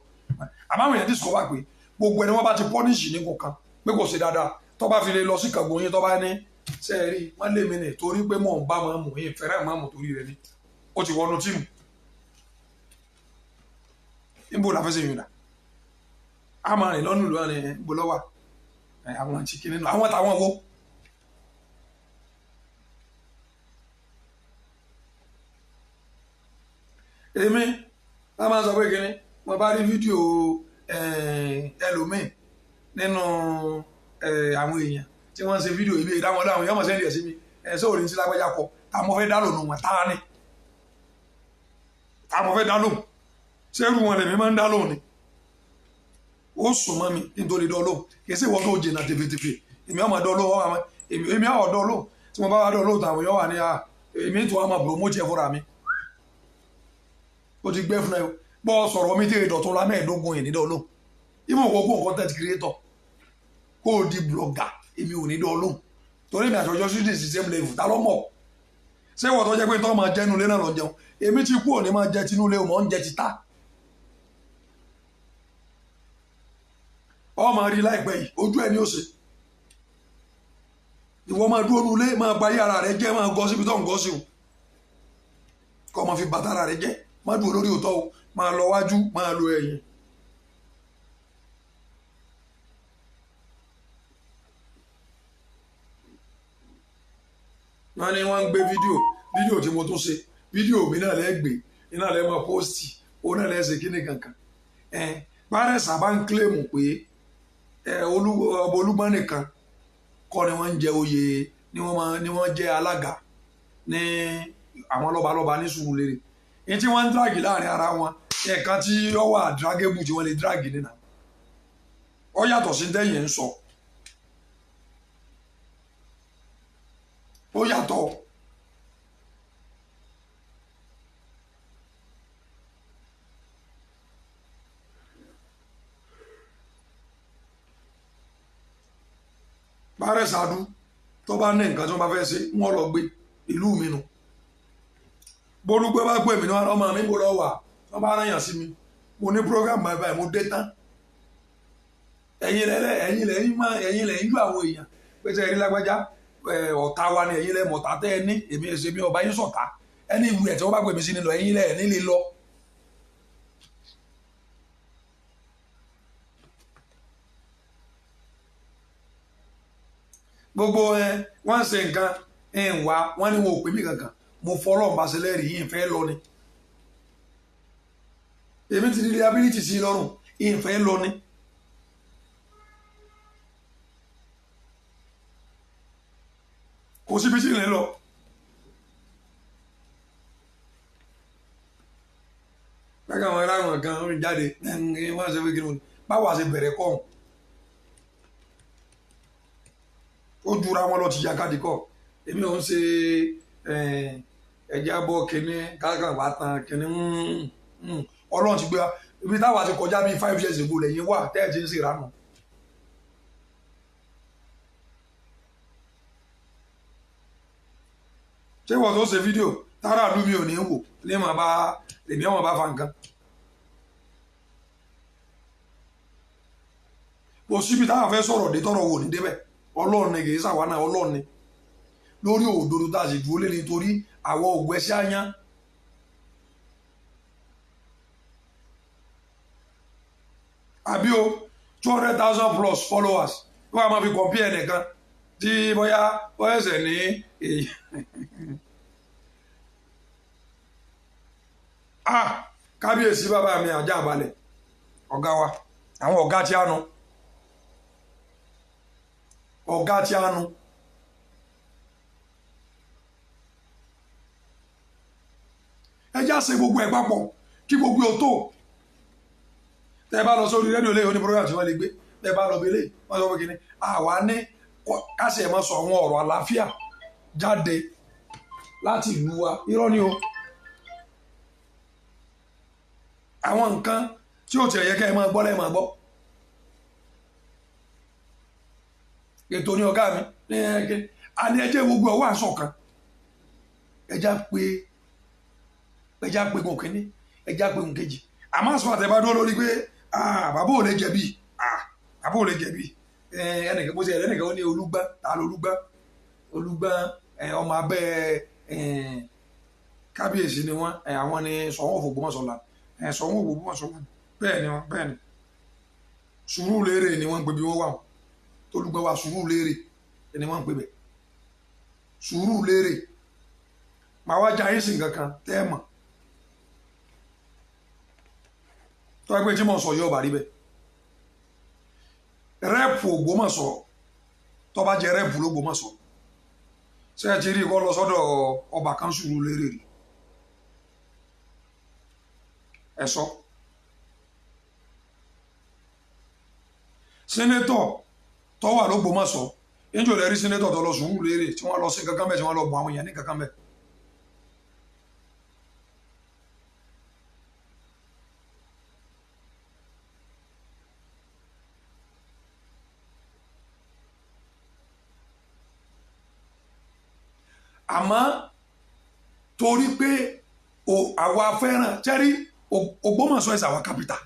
Àmọ́ àwọn èèyàn discover pé gbogbo ẹni wọ́n bá ti pọ́níṣì ní kankan pé kò ṣe dáadáa, tó bá fi lè lọ sí kàngun yín, tó bá ní sẹ́ẹ̀rí wọ́n lé mi nì torí pé mò ń bá máa mú yín fẹ́ràn máa mú torí rẹ ni, ó ti wọnú tíìmù. Níbo la fẹ́ ṣe yìnyín a máa rìn lọ́nù ìlú àná níbo lọ́wọ́ àwọn ti kiri nù àwọn táwọn wo. Èmi a máa sọ pé kíni mo bá rí fídíò ẹlòmíì nínú àwọn èèyàn tí wọ́n ń ṣe fídíò ibi ìdáwọn láwọn èèyàn mọ̀ sẹ́ndì ẹ̀ sí mi, ẹ̀ sóòrì ní sí lágbájá kọ tá mo fẹ́ dá lónìí wọn tá ni tá mo fẹ́ dá lóhùn, ṣé irú wọn lèmi máa ń dá lóhùn ni? Ó sùn mọ́ mi nítorí dán lóhùn, kì í sì wọ́n tó jìnnà tèfètèfè. Èmi ọmọ dán lóhùn, ọmọ èmi ọ̀ dán lóhùn tí mo bá wá dán lóhùn táwọn èèyàn wà ní à èmi tó wà máa promote ẹ̀ fúnra mi. Ó ti gbẹ́ fún ẹ bọ́ sọ̀rọ̀ mi tí ìdọ̀tún la mẹ́ẹ̀ẹ́dógún yìí ní dán lóhùn. Ìmọ̀ òkú content creator kó o di blogger, èmi ò ní dán lóhùn torí mi àtọjọ́ sí the same level. Ta ló mọ̀? Ṣé ìwọ tó jẹ́ pé tó máa jẹ́nu ilé náà lọ jẹun? Èmi ti kú òní máa jẹ tinú ilé, mọ̀ ń jẹ títà. Ọ máa rí láìpẹ́ yìí, ojú ẹ ní ó ṣe. Ìwọ máa dúró nu ilé, máa ba ayé ara rẹ jẹ́, máa gọ síbi tó ń gọ sí o, kọ́ máa fi bàtà ara rẹ jẹ́. Má dúró lórí òótọ́ o, máa lọ wájú, máa lọ ẹ̀yìn. Wọ́n ní wọ́n ń gbé fídíò, fídíò tí mo tún ṣe, fídíò mi náà lẹ́gbẹ̀ẹ́ iná lẹ́ máa pósìtì, òun náà lẹ́ ṣe kíní kankan. Bárẹ̀sà bá ń kílèmù pé ọba Olúgbọ́n nìkan Kọ́ ni wọ́n ń jẹ oyè ni wọ́n máa ni wọ́n jẹ́ alága ní àwọn lọ́balọ́ba ní Sùúrùlérè. Ní tí wọ́n ń drag láàrin ara wọn, nǹkan tí ó wà dragable tí wọ́n lè drag nínà ó yàtọ̀ sí tẹ́yìn ń sọ. Ó yàtọ̀. Bárẹ̀ sàdú tó bá ní nǹkan tí wọ́n bá fẹ́ ṣe, wọ́n lọ gbé ìlú mi nù. Borúgbé bá gbé mi ní ọmọ mi bó lọ wà, wọ́n bá rán yàn sí mi. Mo ní program báyìí báyìí, mo dé tán. Ẹ̀yin lẹ́lẹ́, ẹ̀yin lẹ́yìn máa, ẹ̀yin lẹ́yìn ju àwọn èèyàn pé sẹ́ rí lágbájá, ọ̀tá wa ni ẹ̀yin lẹ́ mọ̀tá tẹ́ ẹ ní, èmi ẹ̀sẹ̀ mi ọba yín sọ̀tá. Ẹni ìwé ẹ̀ tí wọ́n bá gbé mi sí ni lọ, ẹ̀yin lẹ́ ẹ̀ nílé lọ. Gbogbo ẹ wọ́n ń ṣe nǹkan ẹ ń wá, wọ́n ní wọn ò pè mí kankan. Mo fọlọ́ bá ṣe lẹ́rìí yìí ń fẹ́ lọ ni. Èmi ti di liability sí lọ́rùn, yìí ń fẹ́ lọ ni. Kò síbi tí ìrìn lọ. Bákan àwọn aráàlú kan ń jáde, wọ́n ṣe fẹ́ kí ni báwa ṣe bẹ̀rẹ̀ kọ́ ọ̀hún. Ó jura wọn lọ ti ya káàdì kọ. Èmi ò ń ṣe ẹjẹ abọ kínní káàkiri wà tán kínní. Ọlọ́run ti gbé wa ibi táwa ti kọjá bíi 5 years ago lẹ́yìn wà tẹ́ẹ̀ tí ń ṣe ìranù. Ṣé wọ́n tó ṣe fídíò tára ìlú mi ò ní wò ní mà bá èmi ọmọ bá fa nǹkan. Kò síbi táwa fẹ́ sọ̀rọ̀ dé tọ̀rọ̀ wò ní débẹ̀. Ọlọ́run ni, kìí ṣàwa náà, Ọlọ́run ni. Lórí òdodo tá a sì dúró lé nítorí àwọn ògùn ẹsẹ̀ àyàn. Àbí o 200,000 plus followers wọ́n á máa fi compare ẹnìkan tí bóyá wọ́n ẹsẹ̀ ní èyí. Ah, kábíyèsí bàbá mi àjà àbálẹ̀ ọ̀gá wa, àwọn ọ̀gá tí a nu. Ọ̀gá tí a nu. Ẹ já ṣe gbogbo ẹ̀ papọ̀ kí gbogbo ò tó. Tẹ́ ẹ bá lọ sórí rédíò lẹ́yìn oní program tí wọ́n lè gbé, tẹ́ ẹ bá lọ bẹ́lẹ̀ wọ́n sọ pé kíni àwa ní káṣí ẹ̀ máa sọ àwọn ọ̀rọ̀ àlàáfíà jáde láti ìlú wa. Irọ́ ni o. Àwọn nǹkan tí ò tiẹ̀ yẹ kẹ́ ẹ máa gbọ́ lẹ́ẹ̀ máa gbọ́. Ètò ní ọ̀gá mi ní ẹ̀kẹ́ àní ẹjẹ́ gbogbo ọwọ́ àṣọ kan. Ẹja pé gùn kínní, ẹja pé gùn kejì. Àmọ́ àṣọ àtẹ̀bá dúró lórí pé bàbá ò lè jẹ̀bi, bàbá ò lè jẹ̀bi. Ẹnìkan bó ṣe ẹnìkan ó ní Olúgbọ́n, ta ló Olúgbọ́n? Olúgbọ́n ọmọ abẹ́ kábíyèsí ni wọ́n, àwọn ni Ṣọ̀ún of Ògbómọ̀ṣọ́ la. Ṣọ̀ún of Ògbómọ̀ṣọ́ la. Bẹ́ẹ̀ ni wọ́n, bẹ́ẹ̀ ni. Sùúrùlérè ni wọ́n ń pè bí wọ́n wà wọ́n. Tolúgbọ́n wa Sùúrùlérè ni wọ́n ń pè bẹ́ẹ̀. Sùúrùlérè. Màá wá jayé sí nǹkan kan tẹ́ ẹ mọ̀. Tó bá gbé tí mò ń sọ yóò bá rí bẹ́ẹ̀. Rẹ́pù Ògbómọ̀ṣọ́ tó bá jẹ rẹ́pù l'Ógbómọ̀ṣọ́. Ṣé ẹ ti rí kọ́ lọ sọ́dọ̀ ọba kan Sùúrùlérè rí? Ẹ sọ. Sénétọ̀ tó wà l'Ógbómọ̀ṣọ́, níjọ́ lẹ rí sénétọ̀ tó lọ Sùúrùlérè tí wọ́n lọ sí kankan bẹ́ẹ̀, tí wọ́n lọ bọ̀ àwọn èèyàn ní kankan bẹ́ẹ̀. Àmọ́ torí pé àwa fẹ́ràn jẹ́rí Ògbómọ̀ṣọ́ is our capital.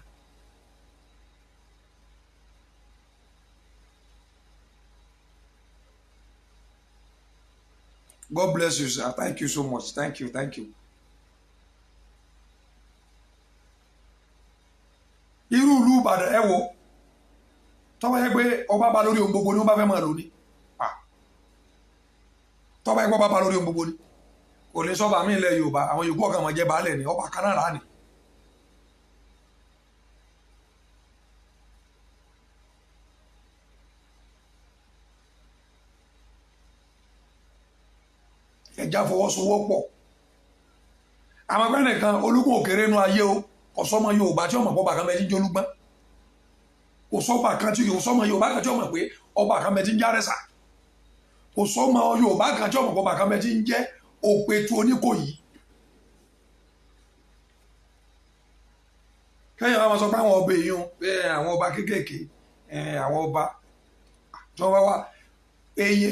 God bless you, sir. Thank you so much. Thank you. Thank you. Irú ìlú Ìbàdàn ẹ wo tó bá yẹ pé ọba bá lórí ohun gbogbo ni wọ́n bá fẹ́ máa lò ní. Tó bá yẹ pé ọba bá lórí ohun gbogbo ni kò lè sọ́ba mí ilẹ̀ Yorùbá, àwọn yòókù ọ̀gá máa jẹ baálẹ̀ ni, ọba kan náà rà ní. Ẹja fọwọ́sowọ́pọ̀. Àwọn ẹgbẹ́ nìkan Olúgbọ́n òkèrè nu ayé o. Kò sọ́mọ Yorùbá tí ọmọ ọba kan bẹ tí ń jẹ́ Olúgbọ́n. Kò sọ́ba kan tí kò sọ́mọ Yorùbá kan tí ọmọ pé ọba kan bẹ tí ń jẹ́ Àrẹ̀sà. Kò sọ́mọ Yorùbá kan tí ọmọ ọba kan bẹ tí ń jẹ́ Òpètù Oníkòyí. Kẹ́yìn àwọn sọ pé àwọn ọba èèyàn, àwọn ọba kéékèèké, àwọn ọba tí wọ́n bá wà, èyí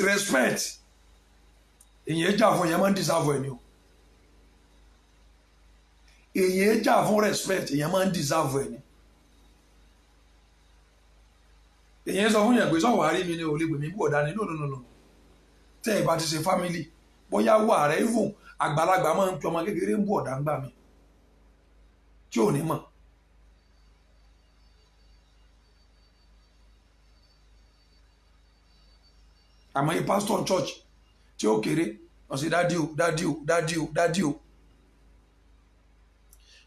respect èyí jà fún, èyí máa ń deserve ẹ̀ ni o. Èyí jà fún respect, èyí máa ń deserve ẹ̀ ni. Èyí sọ fún yẹn pé sọ̀wọ́ àárí mi ni ò lè gbèmí bọ̀ dání. No, no, no, no. Tẹ́ ẹ bá ti ṣe family, bóyá wà rẹ̀, even àgbàlagbà máa ń pe ọmọ kékeré ń bọ̀ ọ̀dà ń gbà mí tí ò ní mọ̀. Àmọ́ yìí pastor church tí ó kéré wọ́n sì daddy o, daddy o, daddy o, daddy o.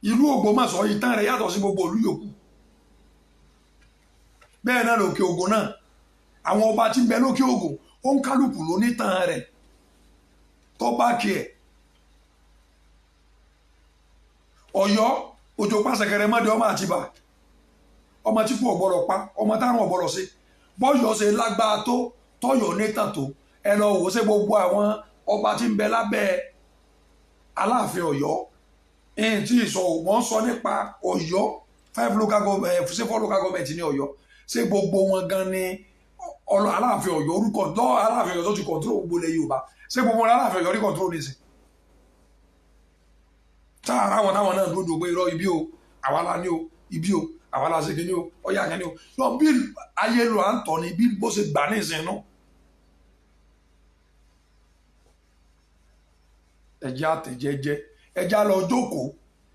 Ìlú Ògbómọ̀ṣọ́, ìtàn rẹ̀ yàtọ̀ sí gbogbo ìlú yòókù. Bẹ́ẹ̀ náà lòkè Ògùn náà, àwọn ọba tí ń bẹ lókè Ògùn, ó ń kálukú ló nítàn rẹ̀ tó bá kí ẹ̀. Ọ̀yọ́, òjò pàṣẹkẹrẹ mọ́dé, ọmọ Àtìbà, ọmọ tí kò ọ̀gbọ́dọ̀ pa, ọmọ táwọn ọ̀gbọ́dọ̀ ṣe. Bọ́yọ̀ ṣe lágbára tó, tọ́yọ̀ nítàn tó, ẹ lọ wò ó, ṣe gbogbo àwọn ọba tí ń bẹ lábẹ́ Aláàfin Ọ̀yọ́ ẹ̀yìn tí ìsọ wọ́n sọ nípa Ọ̀yọ́, five local government, ṣé four local government ní Ọ̀yọ́, ṣé gbogbo wọn gan ni Aláàfin Ọ̀yọ́ orúkọ lọ Aláàfin Ọ̀yọ́ tó ti control gbogbo ilẹ̀ Yorùbá? Ṣé gbogbo wọn Aláàfin Ọ̀yọ́ rí control nísìn? Táàrà àwọn táwọn náà dúró pé irọ́, ibi o, àwa la ní o, ibi o, àwa la ṣe kíní o, ọyá kíní o lọ bí ayé lọ à ń tọ̀ ní bí bó ṣe gbà ní ìsìn náà. Ẹjẹ́ àtẹ̀jẹ́jẹ́, ẹjẹ́ á lọ jókòó,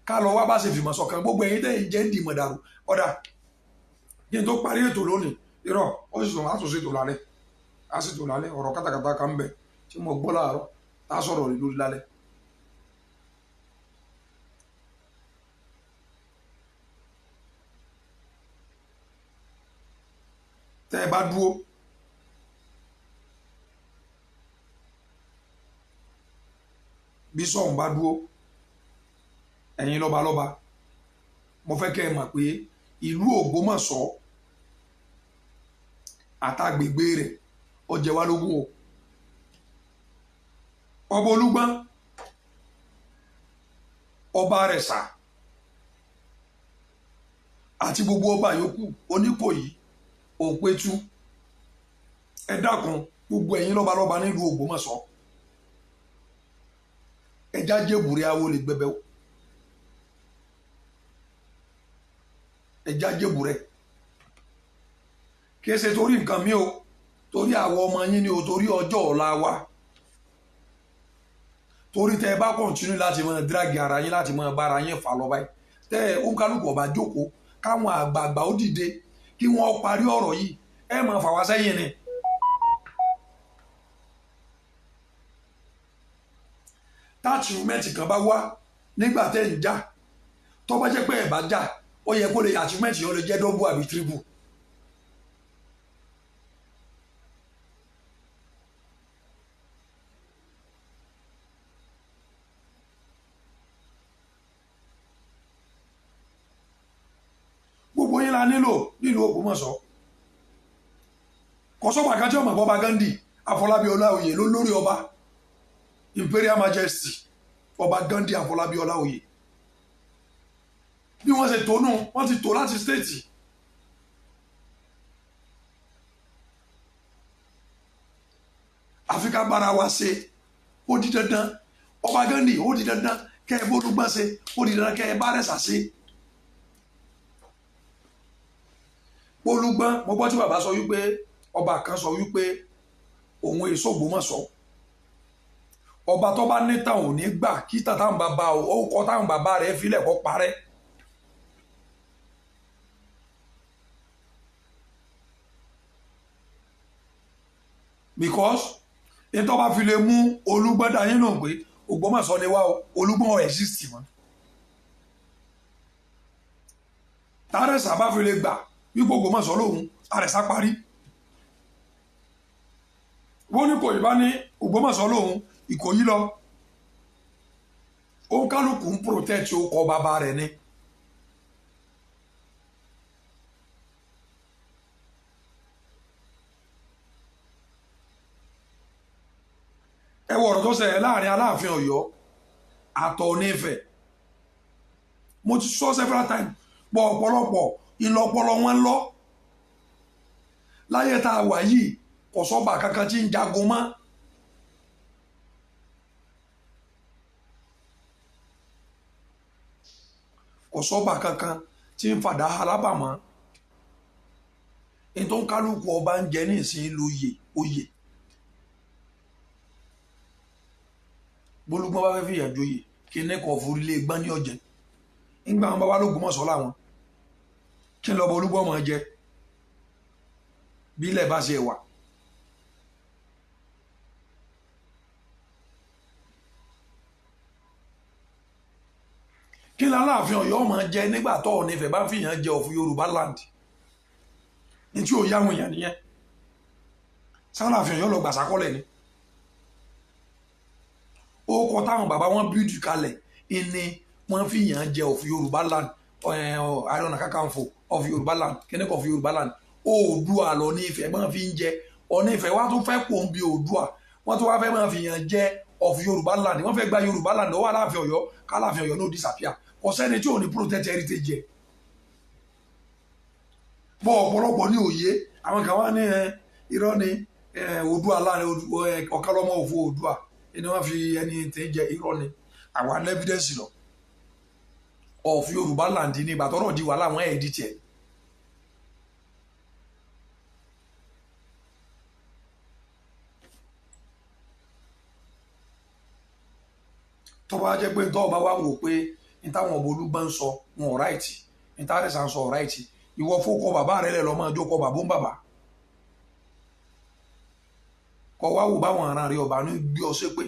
ká lọ wá bá ṣe fìmọ̀ ṣọ̀kan. Gbogbo ẹ̀yin tẹ́ ń jẹ́ ń dìmọ̀ dàrú ọ̀dà kí n tó parí ètò lónìí. Irọ́, ó sì sọ àtúnṣe ètò lálẹ́, á sì tò lálẹ́. Ọ̀rọ̀ kátàkátà kan ń bẹ tí mo gbọ́ láàárọ̀ tá a sọ̀rọ̀ lórí lálẹ́. Tẹ́ ẹ bá dúró, bí sọ̀hún bá dúró, ẹ̀yin lọ́balọ́ba, mo fẹ́ kẹ́ ẹ mọ̀ pé ìlú Ògbómọ̀ṣọ́ àtàgbègbè rẹ̀ ó jẹ wá lógún o. Ọba Olúgbọ́n, ọba Àrẹ̀sà àti gbogbo ọba yòókù, Oníkòyí, Òpétú, ẹ dákun, gbogbo ẹ̀yin lọ́balọ́ba nílùú Ògbómọ̀ṣọ́, ẹja jẹ́bùrẹ́ awo lè gbẹbẹ o. Ẹja jẹ́bùrẹ́, kì í ṣe torí nǹkan mi o, torí àwọn ọmọ yín ni o, torí ọjọ́ ọ̀la wa, torí tẹ ẹ bá continue láti máa drag ara yín, láti máa bára yín fà lọ báyìí, tẹ ẹ òǹkálùkù ọba jókòó, káwọn àgbààgbà ó dìde kí wọ́n parí ọ̀rọ̀ yìí, ẹ máa fà wá sẹ́yìn ni. Achievement kan bá wá nígbà tẹ́ ń jà, tó bá jẹ́ pé ẹ̀ bá jà, ó yẹ kó lè achievement yẹn ó lè jẹ́ double àbí triple. Gbogbo yín la nílò nílùú Ògbómọ̀ṣọ́. Kọ́sọ́pà kan tí ọmọ bọ́ba Gandhi Afọlábí Ọláoyè ló lórí ọba, Imperial Majesty Ọba Gandhi Afọlábí Ọláoyè. Bí wọ́n ṣe tó nù, wọ́n ti tó láti state. Àfi ká bára wa ṣe. Ó di dandan, ọba Gandhi, ó di dandan kẹ́ ẹ bólúgbọ́n ṣe, ó di dandan kẹ́ ẹ bá Àrẹ̀sà ṣe. Olúgbọ́n, mo gbọ́ tí bàbá sọ wípé ọba kan sọ wípé òun èso Ògbómọ̀ṣọ́, ọba tó bá ní táwọn ò ní gbà kí táwọn bàbá ó kọ táwọn bàbá rẹ̀ filẹ̀ kó parẹ́. Because ní tó bá fi lè mú Olúgbọ́n dá yín lóhùn pé Ògbómọ̀ṣọ́ ni wá o, Olúgbọ́n ò exist mọ́. Tárẹ̀sà bá fi lè gbà wípé Ògbómọ̀ṣọ́ lòun, Àrẹ̀sà parí. Wọ́n ní kò yí bá ní Ògbómọ̀ṣọ́ lòun. Ìkòyí lọ. Ó kálukú ń protect ó kọ bàbá rẹ̀ ni. Ẹ wo ọ̀rọ̀ tó ṣẹlẹ̀ láàrin Aláàfin Ọ̀yọ́ àtọ̀ọ̀ní Ifẹ̀. Mo ti sọ several times pọ̀, ọ̀pọ̀lọpọ̀ ìlọpọlọ wọn lọ. Láyé tá a wà yìí, kò sọ́ba kankan tí ń jagun mọ́. Kò sọ́ba kankan tí ń fàdá alábà mọ́. Ní tó ń kálukú ọba ń jẹ ní ìsìn lóye oyè. Bólúgbọ́n bá fẹ́ fìyà joyè, kí ní kò forí lé gbọ́n ní ọ̀jẹ̀. Nígbà wọn bá wá l'Ógbómọ̀ṣọ́ làwọn, kí n lọ́bọ Olúgbọ́n máa jẹ bí ilẹ̀ bá ṣe wà. Kí ni Aláàfin Ọ̀yọ́ máa jẹ nígbà tó Ọọ̀ni Ifẹ̀ bá fìyàn jẹ of Yorùbá land? Ní tí ò yá àwọn èèyàn nìyẹn. Sáláàfin Ọ̀yọ́ lọ gbàsákọ́lẹ̀ ni. Ó kọ táwọn bàbá wọn bíúdì kalẹ̀ ìní wọ́n fìyàn jẹ of Yorùbá land, Ààrẹ Ọ̀nà Kakanfò of Yorùbá land, kíníkọ̀ of Yorùbá land. Oòduà lọ ní Ifẹ̀ máa fi ń jẹ. Ọọ̀ni Ifẹ̀ wá tún fẹ́ pò ń bi Oòduà, wọ́n tún wá fẹ́ máa fìyàn jẹ of Yorùbá land. Wọ́n fẹ́ gba Yorùbá land lọ́wọ́ Aláàfin Ọ̀yọ́, káláàfin Ọ̀yọ́ no disappear. Kò sẹ́ni tí ò ní protect heritage yẹ bọ́. Ọ̀pọ̀lọpọ̀ ní òye àwọn kan wá ní ẹ irọ́ ni Oòduà láàrin ọ̀kálọ́mọ òfò Oòduà ẹni wọ́n fi ẹni tí ń jẹ. Irọ́ ni. Àwa ní evidence lọ of Yorùbá land ní ìgbà tọ́rọ̀ di wàhálà, àwọn ẹ̀ẹ́dì tiẹ̀. Tó bá jẹ́ pé tó bá wá wò pé ní táwọn ọba Olúgbọ́n ń sọ wọn ò right, ní táwọn Àrẹ̀sà ń sọ ò right, ìwọ fókọ bàbá rẹ lẹ lọ máa jókòó bàbá ń bàbá kọ wá wò báwọn ará rẹ ọba ní gbé ọ ṣépè.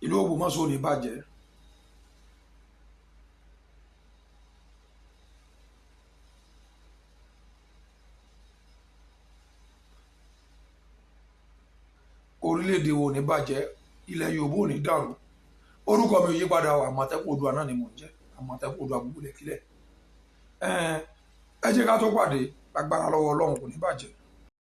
Ìlú Ògbómọ̀ṣọ́ ò ní bàjẹ́. Orílẹ̀-èdè wo ò ní bàjẹ́, ilẹ̀ Yorùbá ò ní dàrú. Orúkọ mi ò yí padà, Àmọ̀tẹ́kùn Oòduà náà ni mò ń jẹ́. Àmọ̀tẹ́kùn Oòduà gbogbo lẹ́kílẹ̀. Ẹ jẹ́ ká tó pàdé, agbára lọ́wọ́ Ọlọ́run, kò ní bàjẹ́.